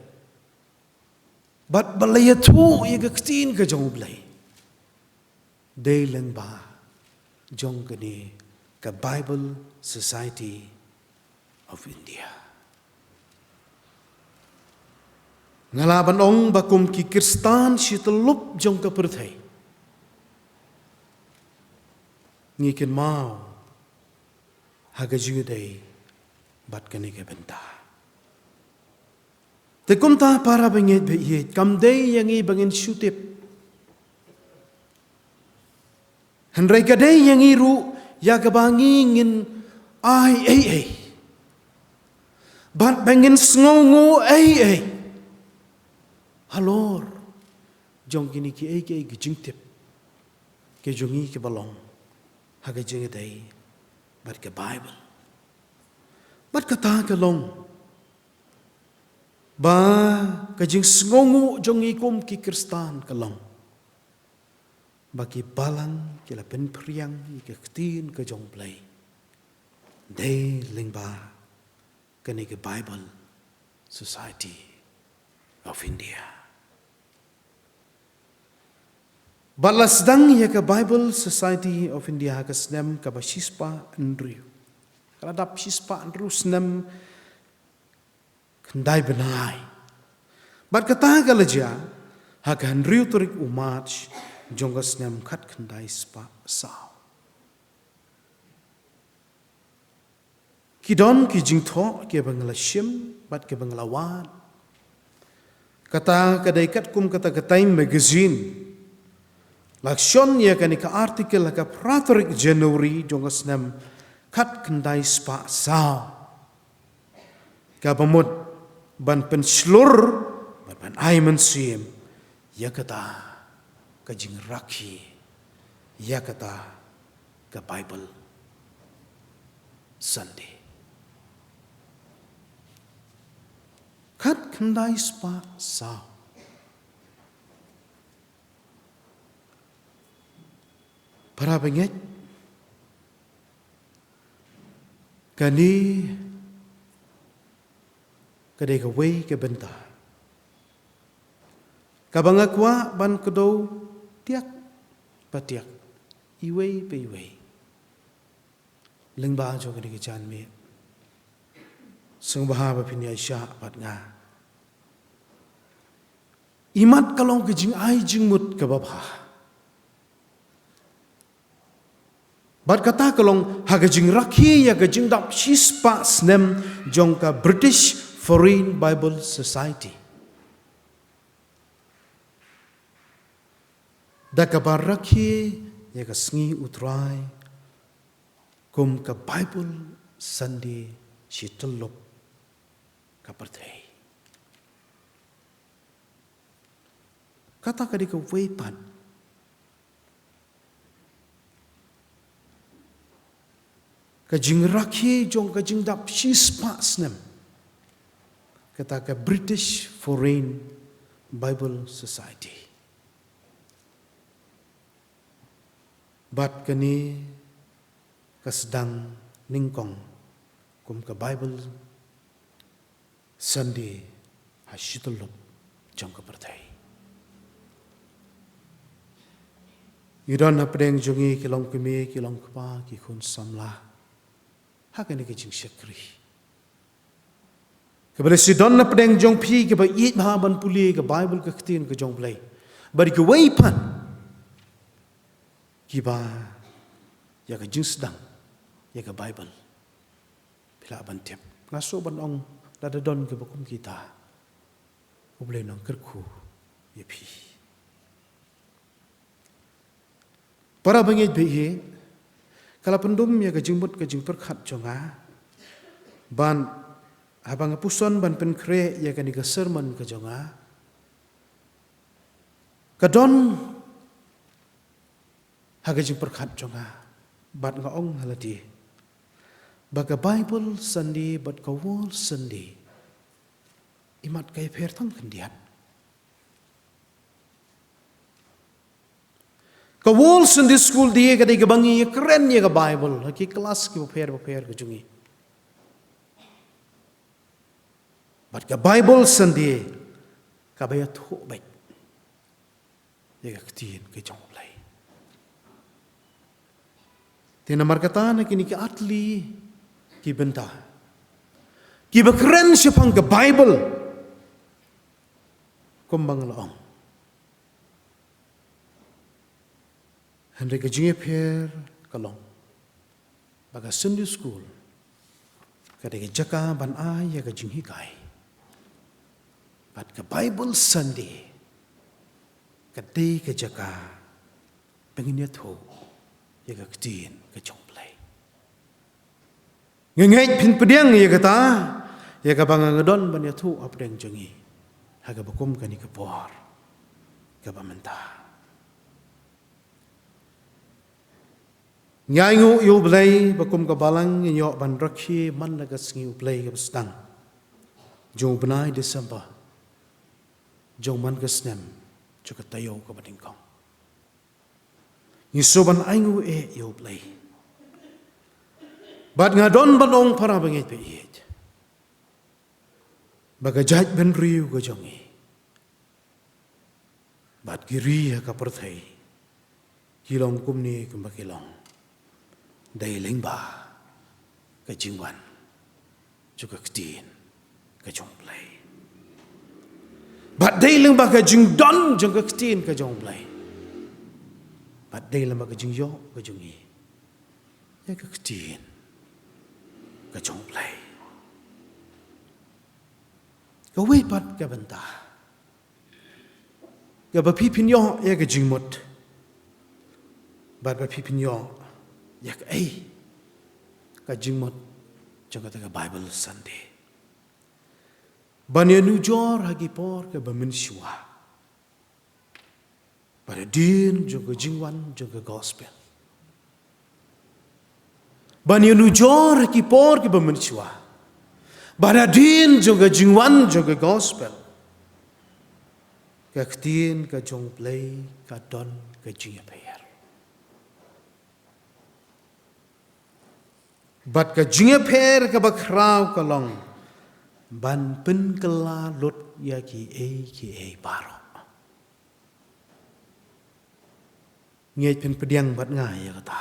bad ba la ïathuh ïa ka ktien ka jong U Blei dei lyngba jong kane ka Bible Society of India. Nga lah ban ong ba kum ki Khristan shi tyllup jong ka pyrthei, ngi kynmaw ha ka jingïadei bad kane ka bynta. Te kumta para bangeit ba ïeit, kam dei ïa ngi ba ngin shu tip, hynrei ka dei ïa ngi ruh ïa kaba ngi ngin ai ei ei, bad ba ngin sngewnguh ei ei halor jong kine kiei kiei ki jingtip ki jong ngi kiba long ha ka jingïadei bad ka Bible. Bad kata ka long ba ka jingsngewnguh jong ngi kum ki Khristan ka long ba ki balang ki la pynphriang ïa ka ktien ka jong U Blei dei lyngba kane ka Bible Society of India. Bad la sdang ïa ka Bible Society of India ha ka snem kaba shispah hynriew. Ka la dap shispah hynriew snem khyndai bnai. Bad kata ka la jia ha ka hynriew tarik u March jong ka snem khatkhyndai spah saw. Ki don ki jingthoh kiba nga la shim bad kiba nga la wad. Kata ka dei katkum kata ka Time Magazine la shon ïa kane ka article ha ka phra tarik January jong ka snem khatkhyndai spah saw, kaba mut ban pynshlur bad ban ai mynsiem ïa kata ka jingrakhe ïa kata ka Bible Sunday. Khatkhyndai spah saw. Para bangeit, kane ka dei kawei ka bynta kaba nga kwah ban kdew tiak pa tiak, iwei pa iwei. Lyngba jong kane ka janmiet, sngewbha ba phin ïaishah bad nga. Imat ka long ka jingai jingmut kaba bha. Bad kata ka long ha ka jingrakhe ïa ka jingdap shispah snem jong ka British Foreign Bible Society, da kaba rakhe ïa ka sngi U Trai kum ka Bible Sunday shi tyllup ka pyrthei. Kata ka dei kawei pat ka jingrakhe jong ka jingdap shispah snem kata ka British Foreign Bible Society. Bad kane ka sdang nyngkong kum ka Bible Sunday ha shi tyllup jong ka pyrthei. Ngi don hapdeng jong ngi ki long kmie, ki long kpa, ki khun samla ha kane ka jingshakri. Kaba la sdang hapdeng jong phi kiba ïeit bha ban pule ka Bible, ka ktien ka jong U Blei. Bad kiwei pat kiba ïa ka jingsdang ïa ka Bible phi lah ban tip. Nga sngewbha ban ong, lada don kiba kum kita, U Blei un nang kyrkhu ïa phi. Para bangeit ba ïeit, ka la pyndum ïa ka jingmut ka jingpyrkhat jong nga ban, haba nga puson ban pynkhreh ïa kane ka sermon ka jong nga, ka don ha ka jingpyrkhat jong nga bad nga ong ha lade ba ka Bible Sunday bad ka World Sunday, imat ka ïapher tang khyndiat. Ka World Sunday School Day ka dei kaba ngi ïakren ïa ka Bible ha ki klas kiba pher bapher ka jong ngi. Bad ka Bible Sunday kaba ïathuh beit ïa ka ktien ka jong U Blei. Te namar kata na kine ki artylli ki bynta kiba kren shaphang ka Bible, kumba nga la ong. Hynrei ka jingïapher ka long ba ka Sunday School ka dei ka jaka ban ai ïa ka jinghikai, bad ka Bible Sunday ka dei ka jaka ba ngin ïathuh ïa ka ktien ka jong U Blei. Nga ngeit phin pdiang ïa kata, ïa kaba nga nga don ban ïathuh hapdeng jong ngi ha kaba kum kane ka por kaba mynta. Ngi ainguh ïa U Blei ba kum ka Balang ngin ïoh ban rakhe man la ka sngi U Blei kaba sdang jong u bnai December jong man ka snem jong ka taïew kaba nyngkong. Ngi sngewbha ban ainguh eh ïa U Blei. Bad nga don ban ong, para bangeit ba ïeit, ba ka jaitbynriew ka jong ngi bad ki ri ha ka pyrthei ki long kumne kumba ki long dei lyngba ka jingwan jong ka ktien ka jong U Blei. Bad dei lyngba ka jingdon jong ka ktien ka jong U Blei. Bad dei lyngba ka jingïoh ka jong ngi ïa ka ktien ka jong U Blei. Kawei pat ka bynta, kaba phi phin ïoh ïa ka jingmut, bad ba phi phin ïoh ïa kaei ka jingmut jong kata ka Bible Sunday. Ban ïanujor ha ki por kiba mynshuwa. Bad hadien jong ka jingwan jong ka gospel. Ban ïanujor ha ki por kiba mynshuwa. Bad hadien jong ka jingwan jong ka gospel. Ka ktien ka jong U Blei ka don ka jingïapher. Bad ka jingïapher kaba khraw ka long ban pynkylla lut ïa kiei kiei baroh. Ngeit phin pdiang bad nga ïa kata.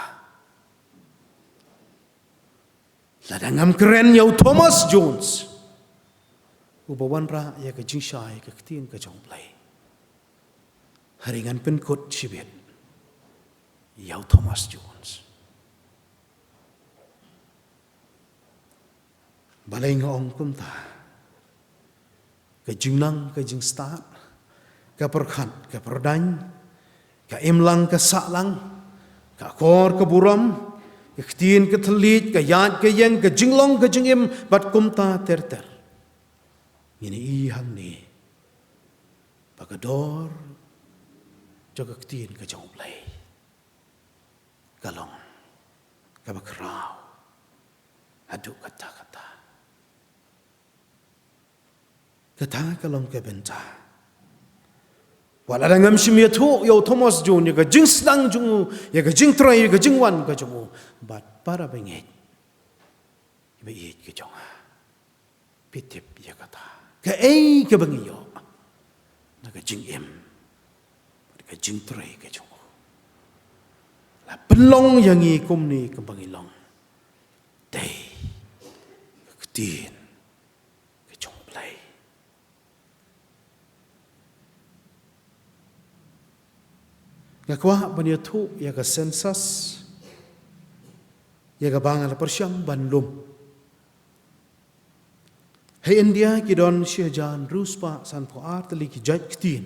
Lada ngam kren ïa u Thomas Jones, uba wanrah ïa ka jingshai ka ktien ka jong U Blei, hynrei ngan pynkut shibit ïa u Thomas Jones. Balei nga ong kumta? Ka jingnang, ka jingstad, ka pyrkhat, ka pyrdaiñ, ka imlang, ka sahlang, ka akor, ka burom, ka ktien, ka thylliej, ka ïaid, ka ïeng, ka jinglong, ka jingim, bad kumta ter ter. Ngin ïohi hangne ba ka dor jong ka ktien ka jong U Blei ka long kaba khraw haduh katta katta. Kata ka long ka bynta. Wat lada ngam shym ïathuh ïa u Thomas Jones ïa ka jingsdang jong u, ïa ka jingtrei, ïa ka jingwan ka jong u, bad para bangeit kiba ïeit ka jong nga, phi tip ïa kata. Kaei kaba ngi ïoh na ka jingim, na ka jingtrei ka jong u? La pynlong ïa ngi kumne kumba ngi long. Dei ka ktien ka jong U Blei. Nga kwah ban ïathuh ïa ka census, ïa kaba nga la pyrshang ban lum. Ha India ki don shi hajar hynriew spah sanphew ar tylli ki jait ktien.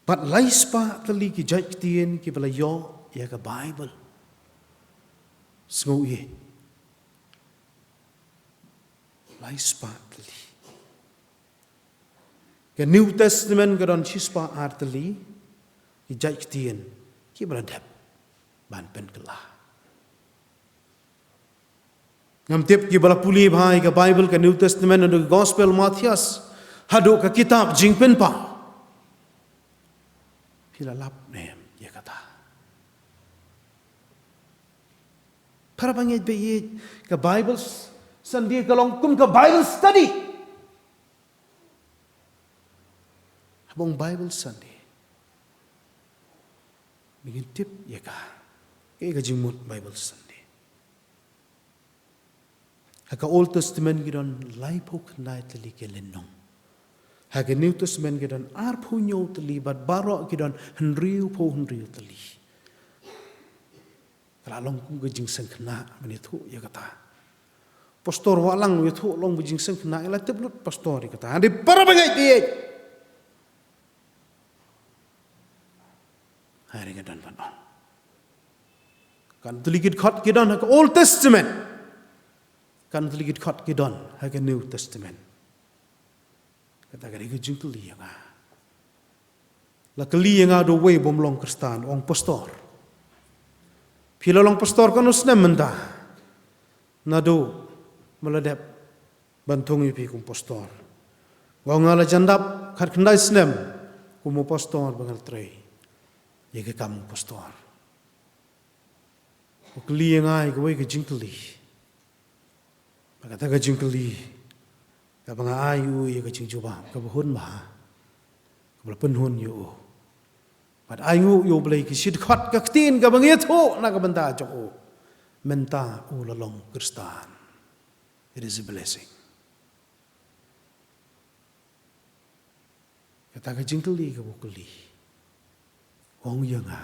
Bad lai spah tylli ki jait ktien kiba la ïoh ïa ka Bible. Sngew ïa, lai spah tylli. Ka New Testament ka don shi spah ar tylli ki jait ktien kiba la dep ban pynkylla. Ngam tip kiba la pule bha ïa ka Bible, ka New Testament, naduh ka Gospel Matthias haduh ka kitab Jingpynpaw, phi la lap ne em ïa kata? Para bangeit ba ïeit, ka Bible Sunday ka long kum ka Bible study. Haba ong Bible Sunday, ba ngin tip ïa ka, ïa ka jingmut Bible Sunday. Ha ka Old Testament ki don laiphew khyndai tylli ki lynnong. Ha ka New Testament ki don arphew hynñiew tylli, bad baroh ki don hynriewphew hynriew tylli. Ka la long kum ka jingseng khynnah ban ïathuh ïa kata. Pastor Wahlang u ïathuh long ba jingseng khynnah, ngi la tip lut pastor ïa kata. Hynrei para bangeit ïeit, hynrei nga don ban ong, katno tylli ki dkhot ki don ha ka Old Testament, katno tylli ki dkhot ki don ha ka New Testament? Kata ka dei ka jingkylli ïa nga. La kylli ïa nga da uwei bym long Khristan, ong, pastor, phi la long pastor katno snem mynta? Naduh ba la dep ban thung ïa phi kum pastor? Nga ong, nga la jan dap khatkhyndai snem kum u pastor ba nga la trei ïa ka kam u pastor. U kylli ïa nga ïa kawei ka jingkylli. Bad kata ka jingkylli, kaba nga ai u ïa ka jingjubab kaba hun bha, kaba la pynhun ïa u. Bad ai nguh ïa U Blei, ki shi dkhot ka ktien kaba ngi ïathuh na ka bynta jong u, mynta u la long Khristan. It is a blessing. Kata ka jingkylli kaba u kylli, u ong ïa nga,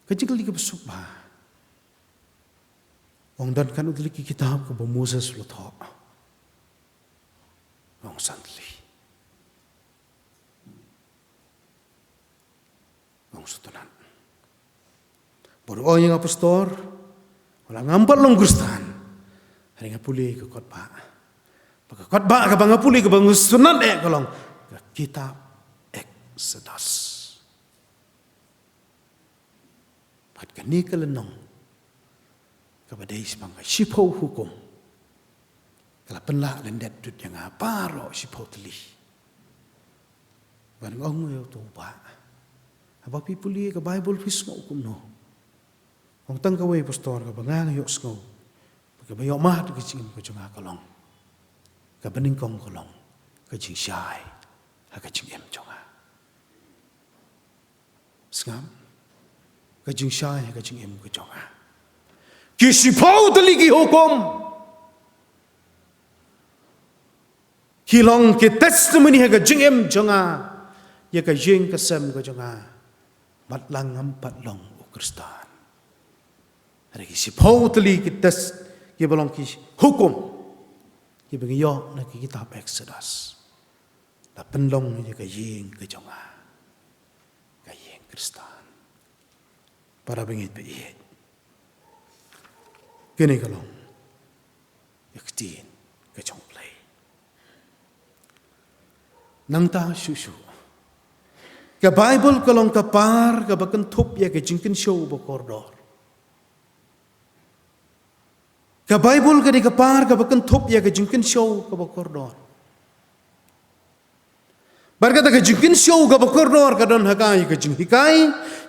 ka jingkylli kaba suk ba, u ong, don katno tylli ki kitab kaba u Moses u la thoh? U ong, san tylli. U ong, sngewtynnat. Bad u ong ïa nga, pastor, wat la ngam pat long Khristan, hynrei nga pule ka kot bah. Bad ka kot bah kaba nga pule kaba nga sngewtynnat eh ka long ka kitab Exodus. Bad kane ka lynnong kaba dei shaphang ka shiphew hukum, ka la pynlah lyndet dud ïa nga baroh shiphew tylli. Bad nga ong ïa uto u bah, haba phi pule ka Baibl phi sngew kumno? U ong, tang kawei, pastor, kaba nga ïohsngew, kaba ïoh mad ha ka jingim ka jong nga ka long, kaba nyngkong ka long ka jingshai ha ka jingim jong nga. Sngap, ka jingshai ha ka jingim ka jong nga. Ki shiphew tylli ki hukum ki long ki testimony ha ka jingim jong nga ïa ka ïing ka sem ka jong nga, bad la ngam pat long u Khristan. Hynrei ki shiphew tylli ki test, kiba long ki hukum, kiba ngi ïoh na ki kitab Exodus, la pynlong ïa ka ïing ka jong nga ka ïing Khristan. Para bangeit ba ïeit, kane ka long ïa ka ktien ka jong U Blei. Nangta shuh shuh, ka Baibl ka long ka par kaba kynthup ïa ka jingkynshew ba kordor. Ka Baibl ka dei ka par kaba kynthup ïa ka jingkynshew kaba kordor. Bad kata ka jingkynshew kaba kordor ka don ha ka, ïa ka jinghikai,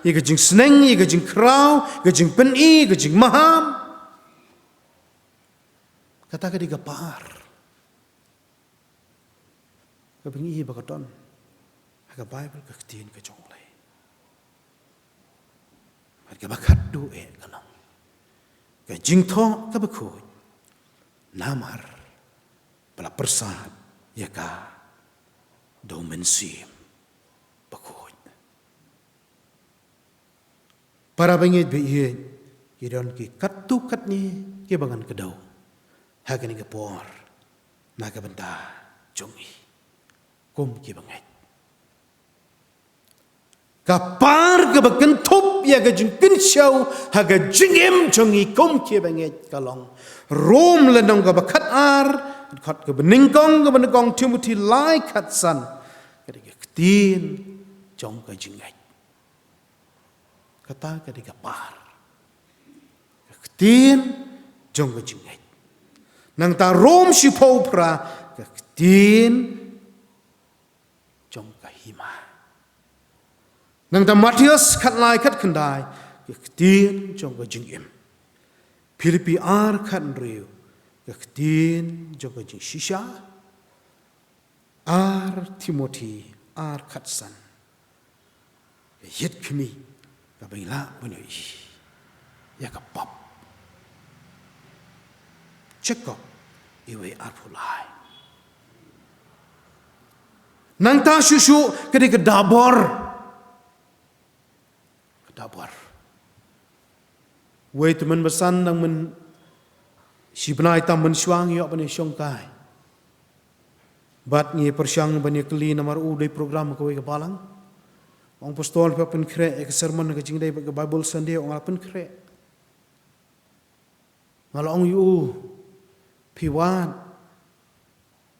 ïa ka jingsneng, ïa ka jingkhraw, ka jingpyni, ka jingmaham. Kata ka dei ka par kaba ngi ïohi ba ka don ha ka Baibl, ka ktien ka jong U Blei. Bad kaba khatduh eh ka long ka jingthoh kaba khuid, namar ba la pyrsad ïa ka da U Mynsiem Bakhuid. Para bangeit ba ïeit, ki don ki katto katne kiba ngan kdew ha kane ka por na ka bynta jong ngi kum ki bangeit. Ka par kaba kynthup ïa ka jingkynshew ha ka jingim jong ngi kum ki bangeit ka long Rom lynnong kaba khatar, dkhot kaba nyngkong, kaba nyngkong Timothi lai khatsan. Ka dei ka ktien jong ka jingngeit. Kata ka dei ka par, ka ktien jong ka jingngeit. Nangta Rom shiphew phra, ka ktien jong ka hima. Nangta Mathaios khatlai khatkhyndai, ka ktien jong ka jingim. Philippi ar khathynriew, ka ktien jong ka jingshisha. Ar Timothi ar khatsan, ka ïit khmih kaba ngi lah ban ïohi ïa ka pop. Jakob iwei arphew lai. Nangta shuh shuh ka dei ka dabor. Ka dabor. Wei te mynbasan, dang mynshi bnai tam mynshuwa ngi ïoh ban ïashongkai. Bad ngi pyrshang ban ïakylli namar u dei program kawei ka balang. Ong, Pastor, phi pynkhreh ïa ka sermon ka jingdei bad ka Bible Sunday, ong, nga la pynkhreh. Nga la ong ïa u, phi wad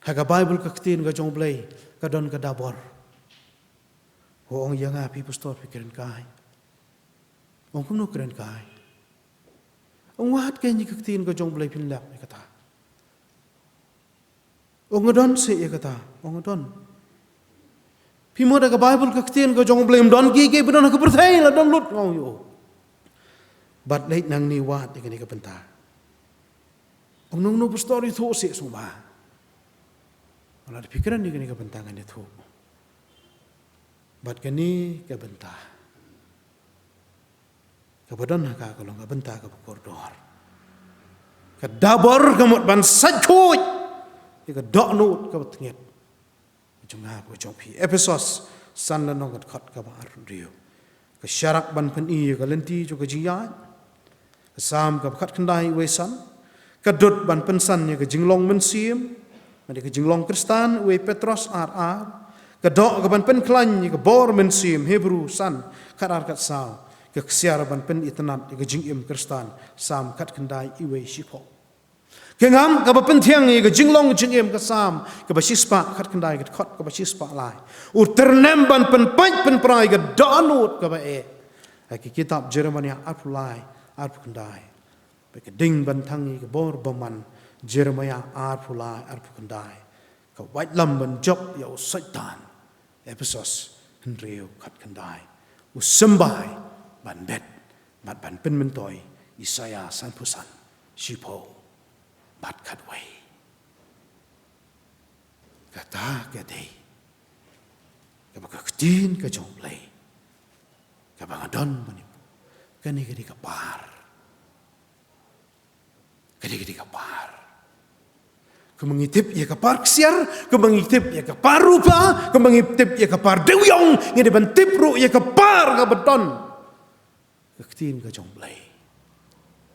ha ka Baibl, ka ktien ka jong U Blei, ka don ka dabor. U ong ïa nga, phi Pastor, phi kren kai. Ong, kumno kren kai? Ong, wad kein ïa ka ktien ka jong U Blei, phin lap ïa kata. Ong, nga don seh ïa kata. Ong, nga don. Phi mut ha ka Baibl, ka ktien ka jong U Blei, ym don kiei kiei ba don ha ka pyrthei, la don lut, nga ong ïa u. Bad leit nangne wad ïa kane ka bynta. Ong, nangno Pastor, ïathuh seh sngewbha. Lada phi kren ïa kane ka bynta ngan ïathuh. Bad kane ka bynta kaba don ha ka, ka long ka bynta kaba kordor. Ka dabor ka mut ban sait khuid ïa ka dohnud kaba tngit ka jong nga bad jong phi. Ephesos san lynnong, ka dkhot kaba arphew hynriew. Ka sharak ban pyni ïa ka lynti jong ka jingïaid, ka Salm kaba khatkhyndai, uwei san. Ka dud ban pynsan ïa ka jinglong mynsiem, bad ïa ka jinglong Khristan, uwei Petros ar ar. Ka doh kaban pynkhlaiñ ïa ka bor mynsiem, Hebru san, khatar khatsaw. Ka ksiar ban pynitynnad ïa ka jingim Khristan, Salm khatkhyndai, uwei shiphew. Ka ngam kaba pynthiang ïa ka jinglong jingim, ka Salm kaba shispah khatkhyndai, ka dkhot kaba shispah lai. U tyrnem ban pynpait pynpra ïa ka dohnud kaba eh. Ha ka kitab Jeremaïah arphew lai, arphew khyndai. Bad ka ding ban thang ïa ka bor bymman, Jeremaïah arphew lai, arphew khyndai. Ka waitlam ban jop ïa u Soitan, Ephesos hynriew, khatkhyndai. U symbai ban bet bad ban pynmyntoi, Isaïah sanphew san, shiphew bad khatwei. Kata ka dei kaba ka ktien ka jong U Blei kaba nga don ban ïa, kane ka dei ka par. Kane ka dei ka par. Kumba ngi tip ïa ka par ksiar, kumba ngi tip ïa ka par rupa, kumba ngi tip ïa ka par dewïong, ngi dei ban tip ruh ïa ka par kaba don ka ktien ka jong U Blei.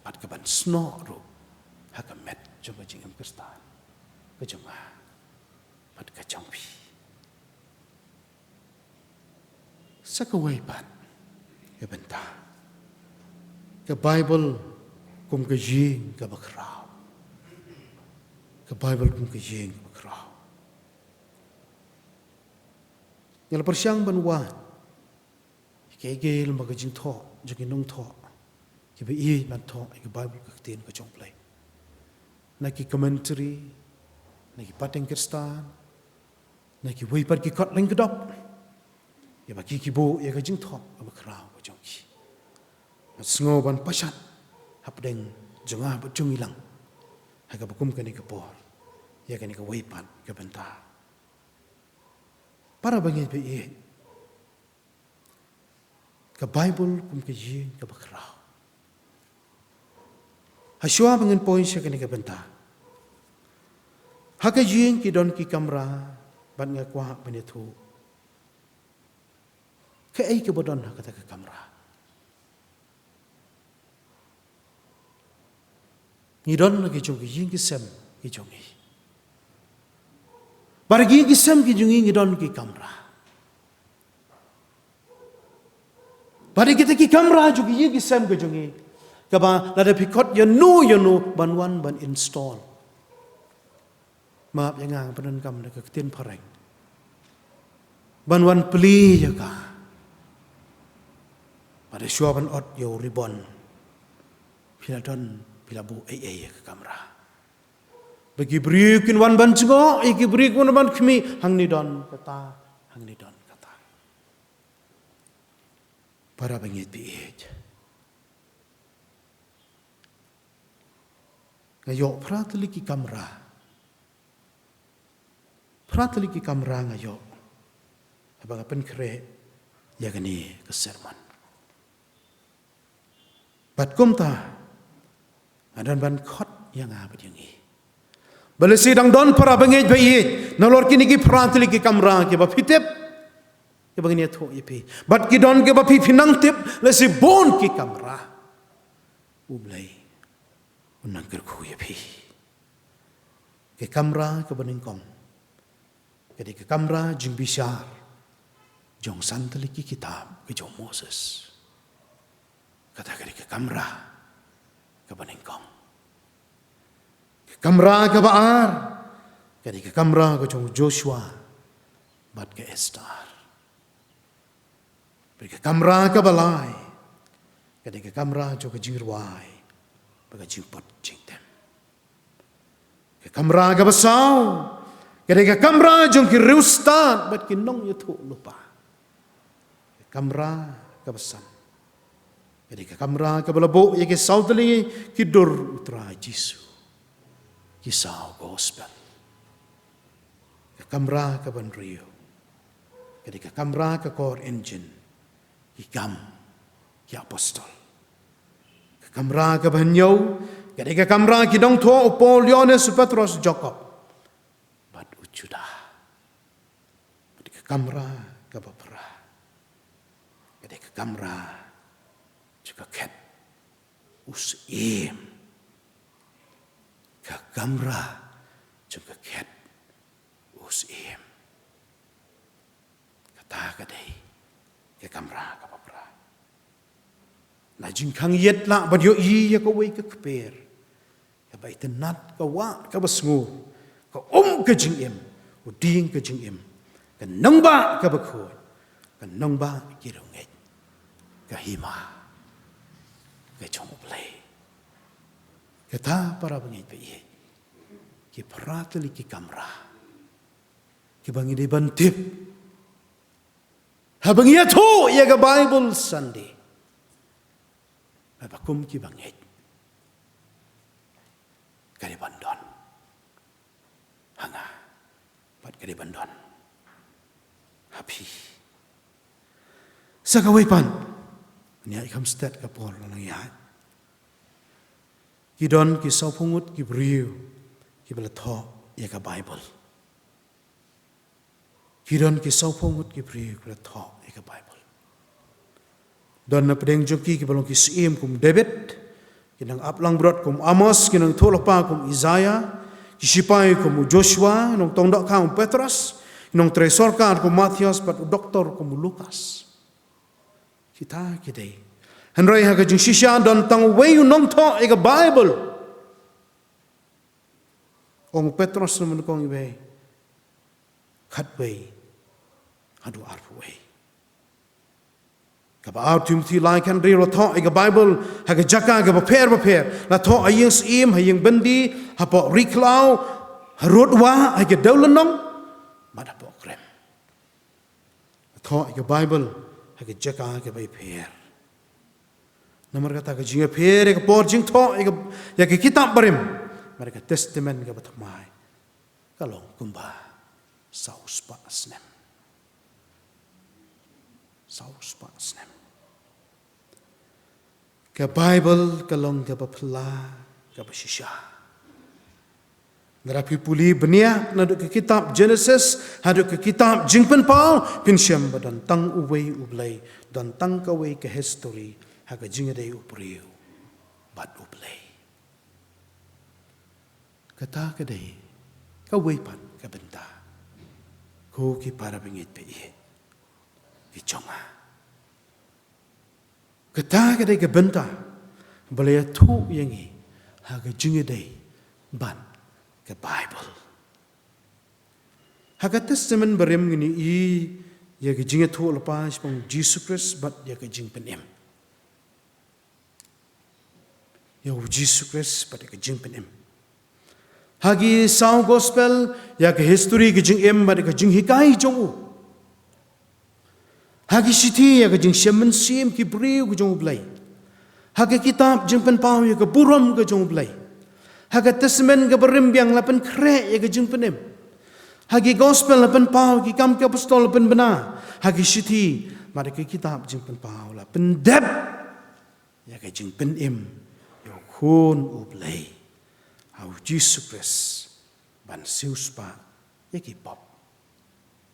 Bad kaban snoh ruh ha ka met jong ka jingim Khristan ka jong nga bad ka jong phi. Sa kawei pat ka bynta, ka Baibl kum ka ïing kaba khraw. Ka Baibl kum ka ïing kaba khraw. Nga la pyrshang ban wad ïa kiei kiei lem bad ka jingthoh jong ki nongthoh kiba ïeit ban thoh ïa ka Baibl, ka ktien ka jong U Blei, na ki commentary, na ki pateng Khristan, na kiwei pat ki kot lyngkdop, ïa ba ki, ki buh ïa ka jingthoh kaba khraw ka jong ki. Nga sngew ban pashat hapdeng jong nga bad jong ngi lang ha kaba kum kane ka por ïa kane kawei pat ka bynta. Para bangeit ba ïeit, ka Baibl kum ka ïing kaba khraw. Hashwa ba ngin poi sha kane ka bynta, ha ka ïing ki don ki kamra, bad nga kwah ban ïathuh kaei kaba don ha kata ka kamra. Ngi don la ki jong ki ïing ki sem ki jong ngi. Bad ha ki ïing ki sem ki jong ngi ngi don ki kamra. Bad ha kita ki kamra jong ki ïing ki sem ki jong ngi, kaba lada phi khot ïano ïano ban wan ban install, map ïa nga, nga pyndonkam da ka ktien phareng, ban wan plie ïa ka. Bad hashwa ban ot ïa u ribbon, phi la don, phi la buh ei ei ïa ka kamra. Ba ki briew kin wan ban jngoh, ïa ki briew kin wan ban khmih, hangne don kata, hangne don kata. Para bangeit ba ïeit, nga ïoh phra tylli ki kamra. Phra tylli ki kamra nga ïoh haba nga pynkhreh ïa kane ka sermon. Bad kumta nga don ban khot ïa nga bad ïa ngi, ba lehse dang don para bangeit ba ïeit nalor kine ki phra tylli ki kamra kiba phi tip, kiba ngin ïathuh ïa phi. Bad ki don kiba phi, phi nang tip, lehse bun ki kamra. U Blei un nang kyrkhu ïa phi. Ka kamra kaba nyngkong ka dei ka kamra jingbishar jong san tylli ki kitab ka jong u Moses. Kata ka dei ka kamra kaba nyngkong. Ka kamra kaba ar ka dei ka kamra ka jong u Joshua bad ka Esther. Bad ka kamra kaba lai ka dei ka kamra jong ka jingrwai bad ka jingpot jingtem. Ka kamra kaba saw ka dei ka kamra jong ki riewstad bad ki nongïathuhlypa. Ka kamra kaba san ka dei ka kamra kaba la buh ïa ki saw tylli ki dur u Trai Jisu, ki saw gospel. Ka kamra kaba hynriew ka dei ka kamra ka core engine, ki kam ki apostol. Ka kamra kaba hynñiew ka dei ka kamra ki nongthoh, u Paul, Ïoannis, u Petros, u Jakob bad u Judah. kamra kaba phra ka dei ka kamra jong ka khet u syiem. Ka kamra jong ka khet u syiem. Kata ka dei ka kamra kaba phra. Na jingkhang ïeit lah ban ïohi ïa kawei ka kper kaba itynnad, ka wah kaba sngur, ka um ka jingim, u dieng ka jingim, ka nongbah kaba khuid, ka nongbah ki riewngeit, ka hima ka jong U Blei. Kata, para bangeit baieit, ki phra tylli ki kamra kiba ngi dei ban tip haba ngi ïathuh ïa ka Bible Sunday. Haba kum kiba ngeit, ka dei ban don ha nga bad ka dei ban don ha phi. Sa kawei pat, ngi ïaid kham stet ka por, la nang ïaid, ki don ki sawphew ngut ki briew kiba la thoh ïa ka Bible. Ki don ki sawphew ngut ki briew kiba la thoh ïa ka Bible. Don na pdeng jong ki kiba long ki syiem kum David, ki nongap langbrot kum Amos, ki nongïathuhlypa kum Isaiah, ki sipai kum u Joshua, nongtong dohkha kum Petros, ki nongtrei sorkar kum Matthias, bad u doktor kum u Lukas. Kita ki dei. Hynrei ha ka jingshisha don tang uwei u nongthoh ïa ka Bible. Ong u Petros na mynnyngkong, iwei, khatwei haduh arphew wei. Kaba ar Timothi lai khathynriew, la thoh ïa ka Bible ha ka jaka kaba pher bapher. La thoh ha ïing syiem, ha ïing byndi, hapoh ri khlaw, harud wah, ha ka dewlynnong, bad hapoh krem. La thoh ïa ka Bible ha ka jaka kaba pher. Namar kata, ka jingïapher ïa ka por jingthoh ïa ka, ïa ka kitab barim bad ka Testament kaba thymmai ka long kumba saw spah snem. Saw spah snem. Ka Bible ka long kaba phylla, kaba shisha. Lada phi pule bniah naduh ka kitab Genesis haduh ka kitab Jingpynpaw, phin shem ba don tang uwei U Blei, don tang kawei ka history ha ka jingïadei u briew bad U Blei. Kata ka dei kawei pat ka bynta, ko ki para bangeit baieit ki jong nga. Kata ka dei ka bynta ba la ïathuh ïa ngi ha ka jingïadei bad ka Bible. Ha ka Testament barim ngin ïohi ïa ka jingïathuhlypa shaphang Jisu Khrist bad ïa ka jingpynim. Ïa u Jisu Khrist bad ïa ka jingpynim. Ha ki saw gospel, ïa ka history ka jingim bad ïa ka jinghikai jong u. Ha ki shithi, ïa ka jingshem mynsiem ki briew ka jong U Blei. Ha ka kitab Jingpynpaw, ïa ka burom ka jong U Blei. Ha ka Testament kaba rim biang la pynkhreh ïa ka jingpynim. Ha ki gospel la pynpaw, ki kam ki apostol la pynbna. Ha ki shithi bad ha ka kitab Jingpynpaw la pyndep ïa ka jingpynim ïa u Khun U Blei, ha u Jisu Khrist, ban siewspah ïa ki pop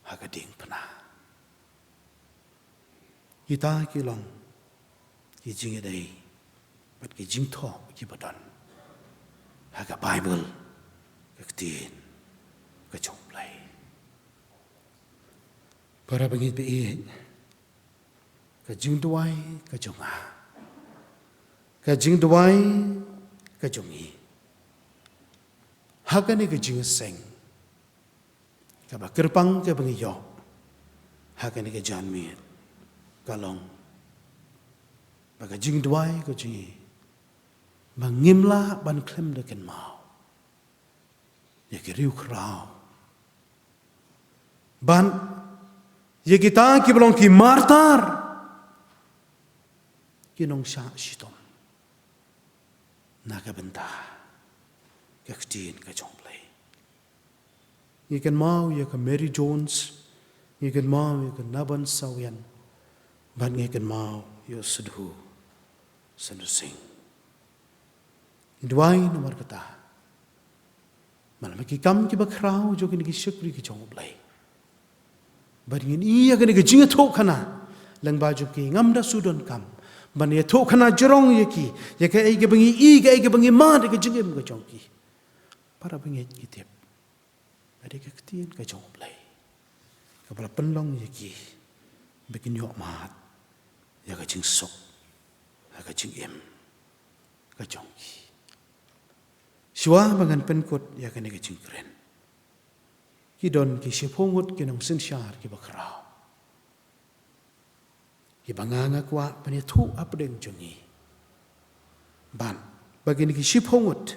ha ka diengphna. Kita ki long ki jingïadei bad ki jingthoh kiba don ha ka Bible, ka Ktien ka jong U Blei. Para bangeit baieit, ka jingduwai ka jong nga, ka jingduwai ka jong ngi ha kane ka jingïaseng kaba kyrpang kaba ngi ïoh ha kane ka janmiet ka long ba ka jingduwai ka jong ngi ba ngim lah ban khlem da kynmaw ïa ki riewkhraw bad ïa kita kiba long ki martar, ki nongshah shitom na ka bynta ka Ktien ka jong U Blei. Ngi kynmaw ïa ka Mary Jones, ngi kynmaw ïa ka Naban Sawian, bad ngi kynmaw ïa u Sadhu Sundar Singh. Ngi duwai namar kata, ba lada ki kam kiba khraw jong kine ki shakri ki jong U Blei, Bad ngin ïoh ïa kane ka jingïathuhkhana lyngba jong ki, ngam da shu donkam ban ïathuhkhana jrong ïa ki ïa kaei kaba ngi ïohi, kaei kaba ngi mad ïa ka jingim ka jong ki. Para bangeit, ngi tip ka dei ka ktien ka jong U Blei kaba la pynlong ïa ki ba kin ïoh mad ïa ka jingsuk ha ka jingim ka jong ki. Shuwa ba ngan pynkut ïa kane ka jingkren, ki don ki shiphew ngut ki nongsynshar kiba khraw kiba nga nga kwah ban ïathuh hapdeng jong ngi, bad ba kine ki shiphew ngut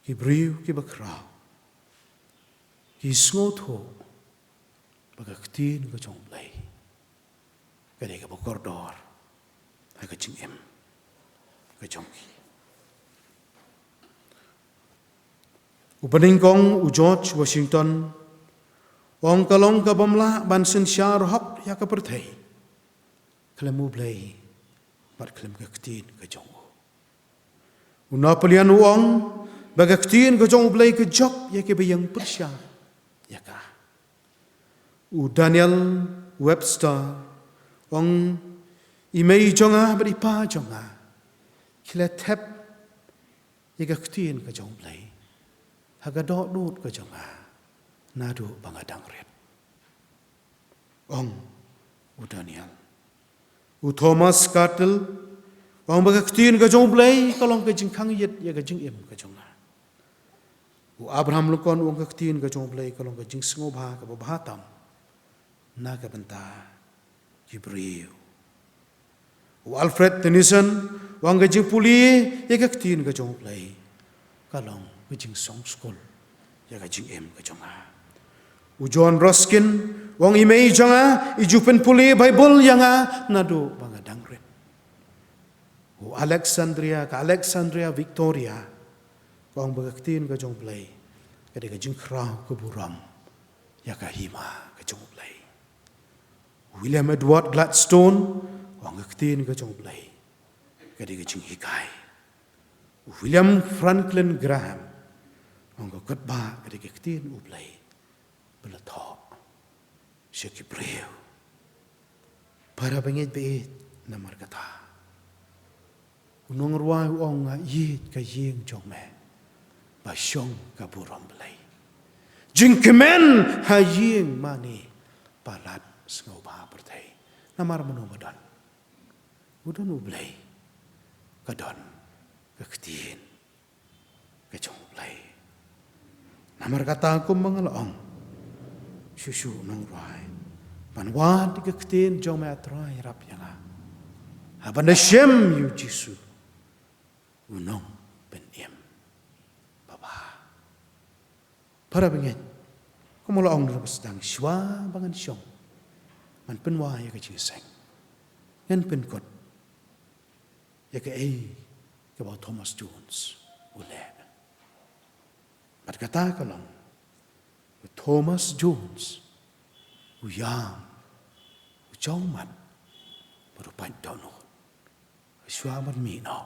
ki briew kiba khraw ki sngewthuh ba ka ktien ka jong U Blei ka dei kaba kordor ha ka jingim ka jong ki. U banyngkong, u George Washington, u ong ka long kabym lah ban synshar hok ïa ka pyrthei khlem U Blei bad khlem ka ktien ka jong u. U Napoleon u ong ba ka ktien ka jong U Blei ka jop ïa kiba ïeng pyrshah ïa ka. U Daniel Webster u ong, i mei jong nga bad i pa jong nga ki la thep ïa ka ktien ka jong U Blei ha ka dohnud ka jong nga naduh ba nga dang rit. Ong u Daniel. U Thomas Carlyle u ong ba ka ktien ka jong U Blei ka long ka jingkhang ïit ïa ka jingim ka jong nga. U Abraham Lincoln u ong ka ktien ka jong U Blei ka long ka jingsngewbha kaba bha tam na ka bynta ki briew. U Alfred Tennyson u ong ka jingpule ïa ka ktien ka jong U Blei ka long ka jingsong skul ïa ka jingim ka jong nga. U John Ruskin u ong, i mei jong nga i ju pynpule Baibl ïa nga naduh ba nga dang rit. U Alexandria, ka Alexandria Victoria, ka ong ba ka ktien ka jong U Blei ka dei ka jingkhraw ka burom ïa ka hima ka jong U Blei. William Edward Gladstone u ong ka ktien ka jong U Blei ka dei ka jinghikai. William Franklin Graham u ong ka kot ba ka dei ka ktien U Blei ba la thoh sha ki briew. Para bangeit ba ïeit, namarkata u nongrwai u ong, nga ïeit ka ïing jong me ba shong ka burom Blei. Jingkmen ha ïing mane palat sngewbha pyrthei. Namar mano ba don? U don U Blei, ka don ka ktien ka jong U Blei. Namarkata kumba nga la ong, shu shu nongrwai ban wad ïa ka ktien jong me, A Trai, ïarap ïa nga. Haba nga shim ïa U Jisu, u nongpynim babha. Para bangeit, kumba la ong da kaba sdang, shuwa ba ngan shong ban pynwai ïa ka jingïaseng, ngan pynkut ïa kaei kaba u Thomas Jones u leh. Bad kata ka long, u Thomas Jones u ïam, u jaw mat bad u pait dohnud shuwa ban mih noh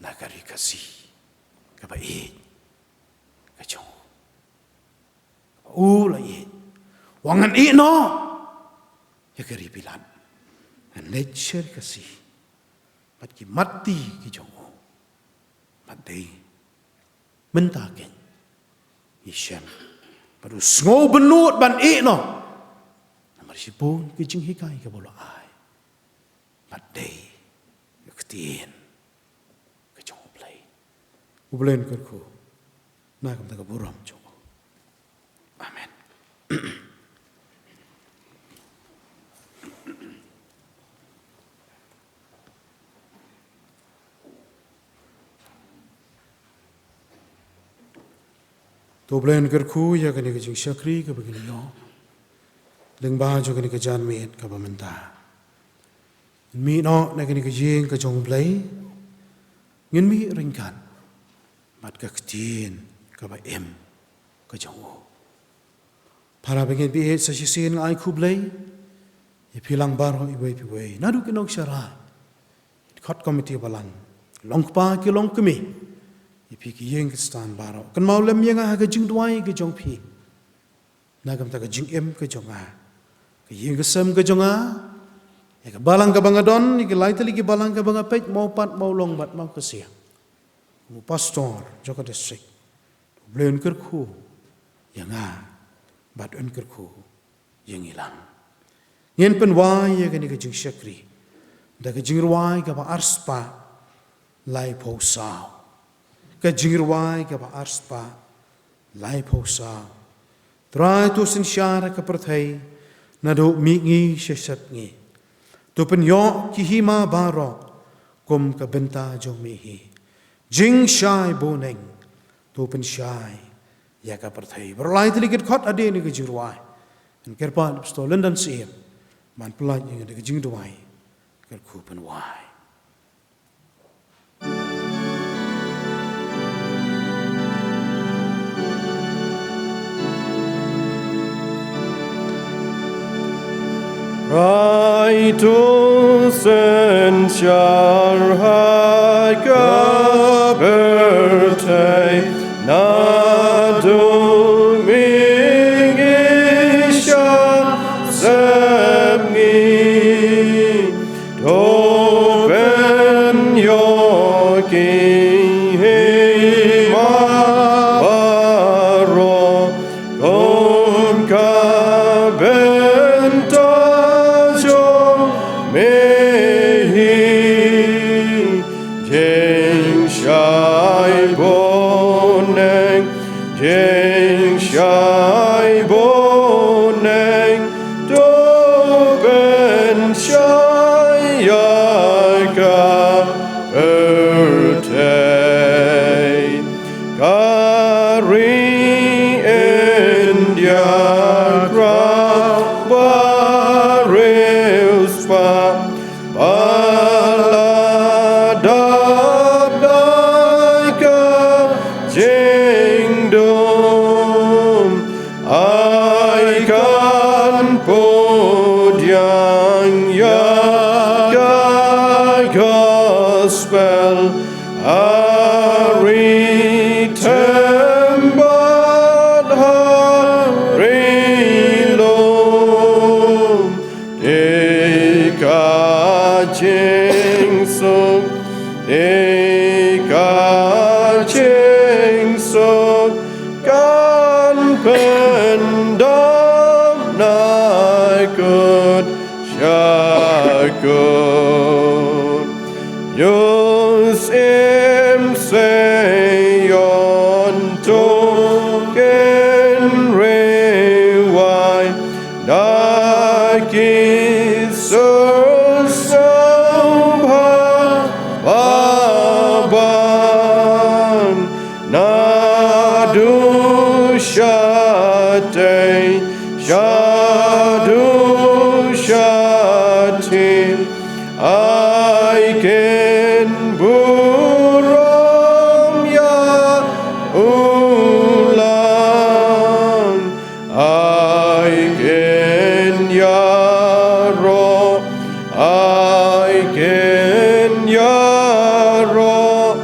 na ka ri Khasi kaba ïeit ka jong u. Kaba u la ïeit, u ong, ngan ïeh noh ïa ka ri Bilat, ngan leit sha ri Khasi bad ki mat ti ki jong u. Bad dei mynta keiñ ngi shem bad u sngew bynnud ban ïeh noh namar shibun ki jinghikai kaba u la ai. Bad dei ka ktien ka jong U Blei. U Blei un kyrkhu na ka bynta ka burom jong u. Amen. To U Blei un kyrkhu ïa kane ka jingshakri kaba ngin ïoh lyngba jong kane ka janmiet kaba mynta. Ngin mih noh na kane ka ïing ka jong U Blei, ngin mih ryngkat bad ka ktien kaba im ka jong u. Para bangeit ba ïeit, sa shisien nga ai khublei ïa phi lang baroh iwei pa iwei, naduh ki nongshakri, ki dkhot komiti balang, ki long kpa ki long kmie, ïa phi ki ïing ki stand baroh. Kynmaw lem ïa nga ha ka jingduwai ka jong phi na ka bynta ka jingim ka jong nga. ka ïing ka sem ka jong nga, ïa ka balang kaba nga don, ïa ki lai tylli ki balang kaba nga peit, mo pat mo long bad mo ka siang. Mo pastor jong ka district, U Blei un kyrkhu ïa nga bad un kyrkhu ïa ngi lang. Ngin pynwai ïa kane ka jingshakri da ka jingrwai kaba arspah laiphew saw. Ka jingrwai kaba arspah laiphew saw. Trai, to synshar ka pyrthei naduh mihngi sha sepngi. To pynïoh ki hima baroh kum ka bynta jong me hi. Jingshai bun, to pynshai ïa ka pyrthei. Baroh lai tylli ki dkhot hadien ka jingrwai. Ngan kyrpad ïa u Pastor Lyndon Syiem ban pynlait ïa ngi da ka jingduwai, kyrkhu pynwai. Trai, to synshar ha ka pyrthei naduh mihngi sha sepngi. To pynïoh ki hima baroh kum ka bynta jong me hi. Jingshai bun, jingshai bun, to pynshai ïa ka pyrthei. Ka ri India, ka riewspah, ba la dap da ka jingdum. Ai kan pdiang ïa ka gospel ha ri them bad ha ri lum. Te ka jingsuk, te ka jingsuk kan pyndap na kut sha kut. Ïohsngew Sion, to kynrwai da ki sur sngewbha ba ban naduh shatei shaduh shathie. Ai kin burom ïa u Lang, ai kin ïaroh, ai kin ïaroh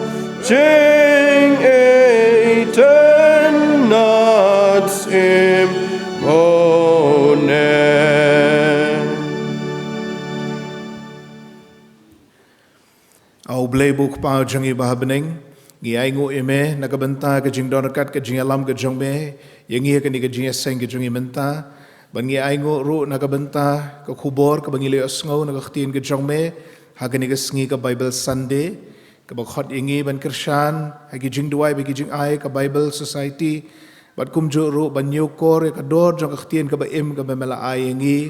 jingïeit na syiem bun. A U Blei U Kpa jong ngi uba ha bneng, ngi ainguh ïa me na ka bynta ka jingdon ryngkat ka jingïalam ka jong me ïa ngi ha kane ka jingïaseng ka jong ngi mynta. Bad ngi ainguh ruh na ka bynta ka khubor kaba ngi la ïohsngew na ka ktien ka jong me ha kane ka sngi ka Bible Sunday, kaba khot ïa ngi ban kyrshan ha ki jingduwai bad ki jingai ka Bible Society, bad kumjuh ruh ban ñiewkor ïa ka dor jong ka ktien kaba im kaba me la ai ïa ngi.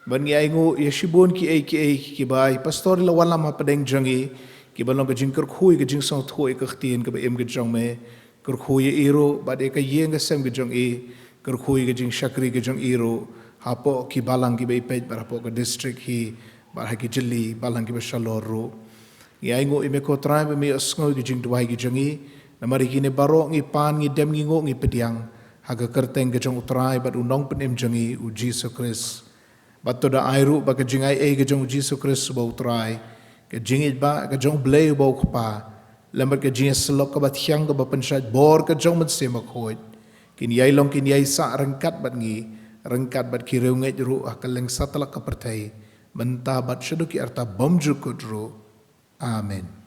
Bad ngi ainguh ïa shibun kiei kiei kiba i pastor i la wallam hapdeng jong ngi, kiba long ka jingkyrkhu ïa ka jingsngewthuh ïa ka ktien kaba im ka jong me. Kyrkhu ïa i ruh bad ïa ka ïing ka sem ka jong i. Kyrkhu ïa ka jingshakri ka jong i ruh hapoh ki balang kiba i peit bad hapoh ka district hi bad ha ki jylla balang kiba shalor ruh. Ngi ainguh ïa me ko Trai ba me ïohsngew ïa ki jingduwai ki jong ngi. Namar ïa kine baroh ngi pan, ngi dem, ngi nguh, ngi pdiang ha ka kyrteng ka jong U Trai bad U Nongpynim jong ngi U Jisu Khrist. Bad to da ai ruh ba ka jingaiei ka jong U Jisu Khrist uba U Trai, ka jingïeit ka jong U Blei uba U Kpa, lem bad ka jingïasyllok kaba thiang kaba pynshait bor ka jong U Mynsiem Bakhuid, kin ïai long kin ïai sah ryngkat bad ngi ryngkat bad ki riewngeit ruh ha kylleng satlak ka pyrthei, mynta bad shaduh ki arta bymjukut ruh. Amen.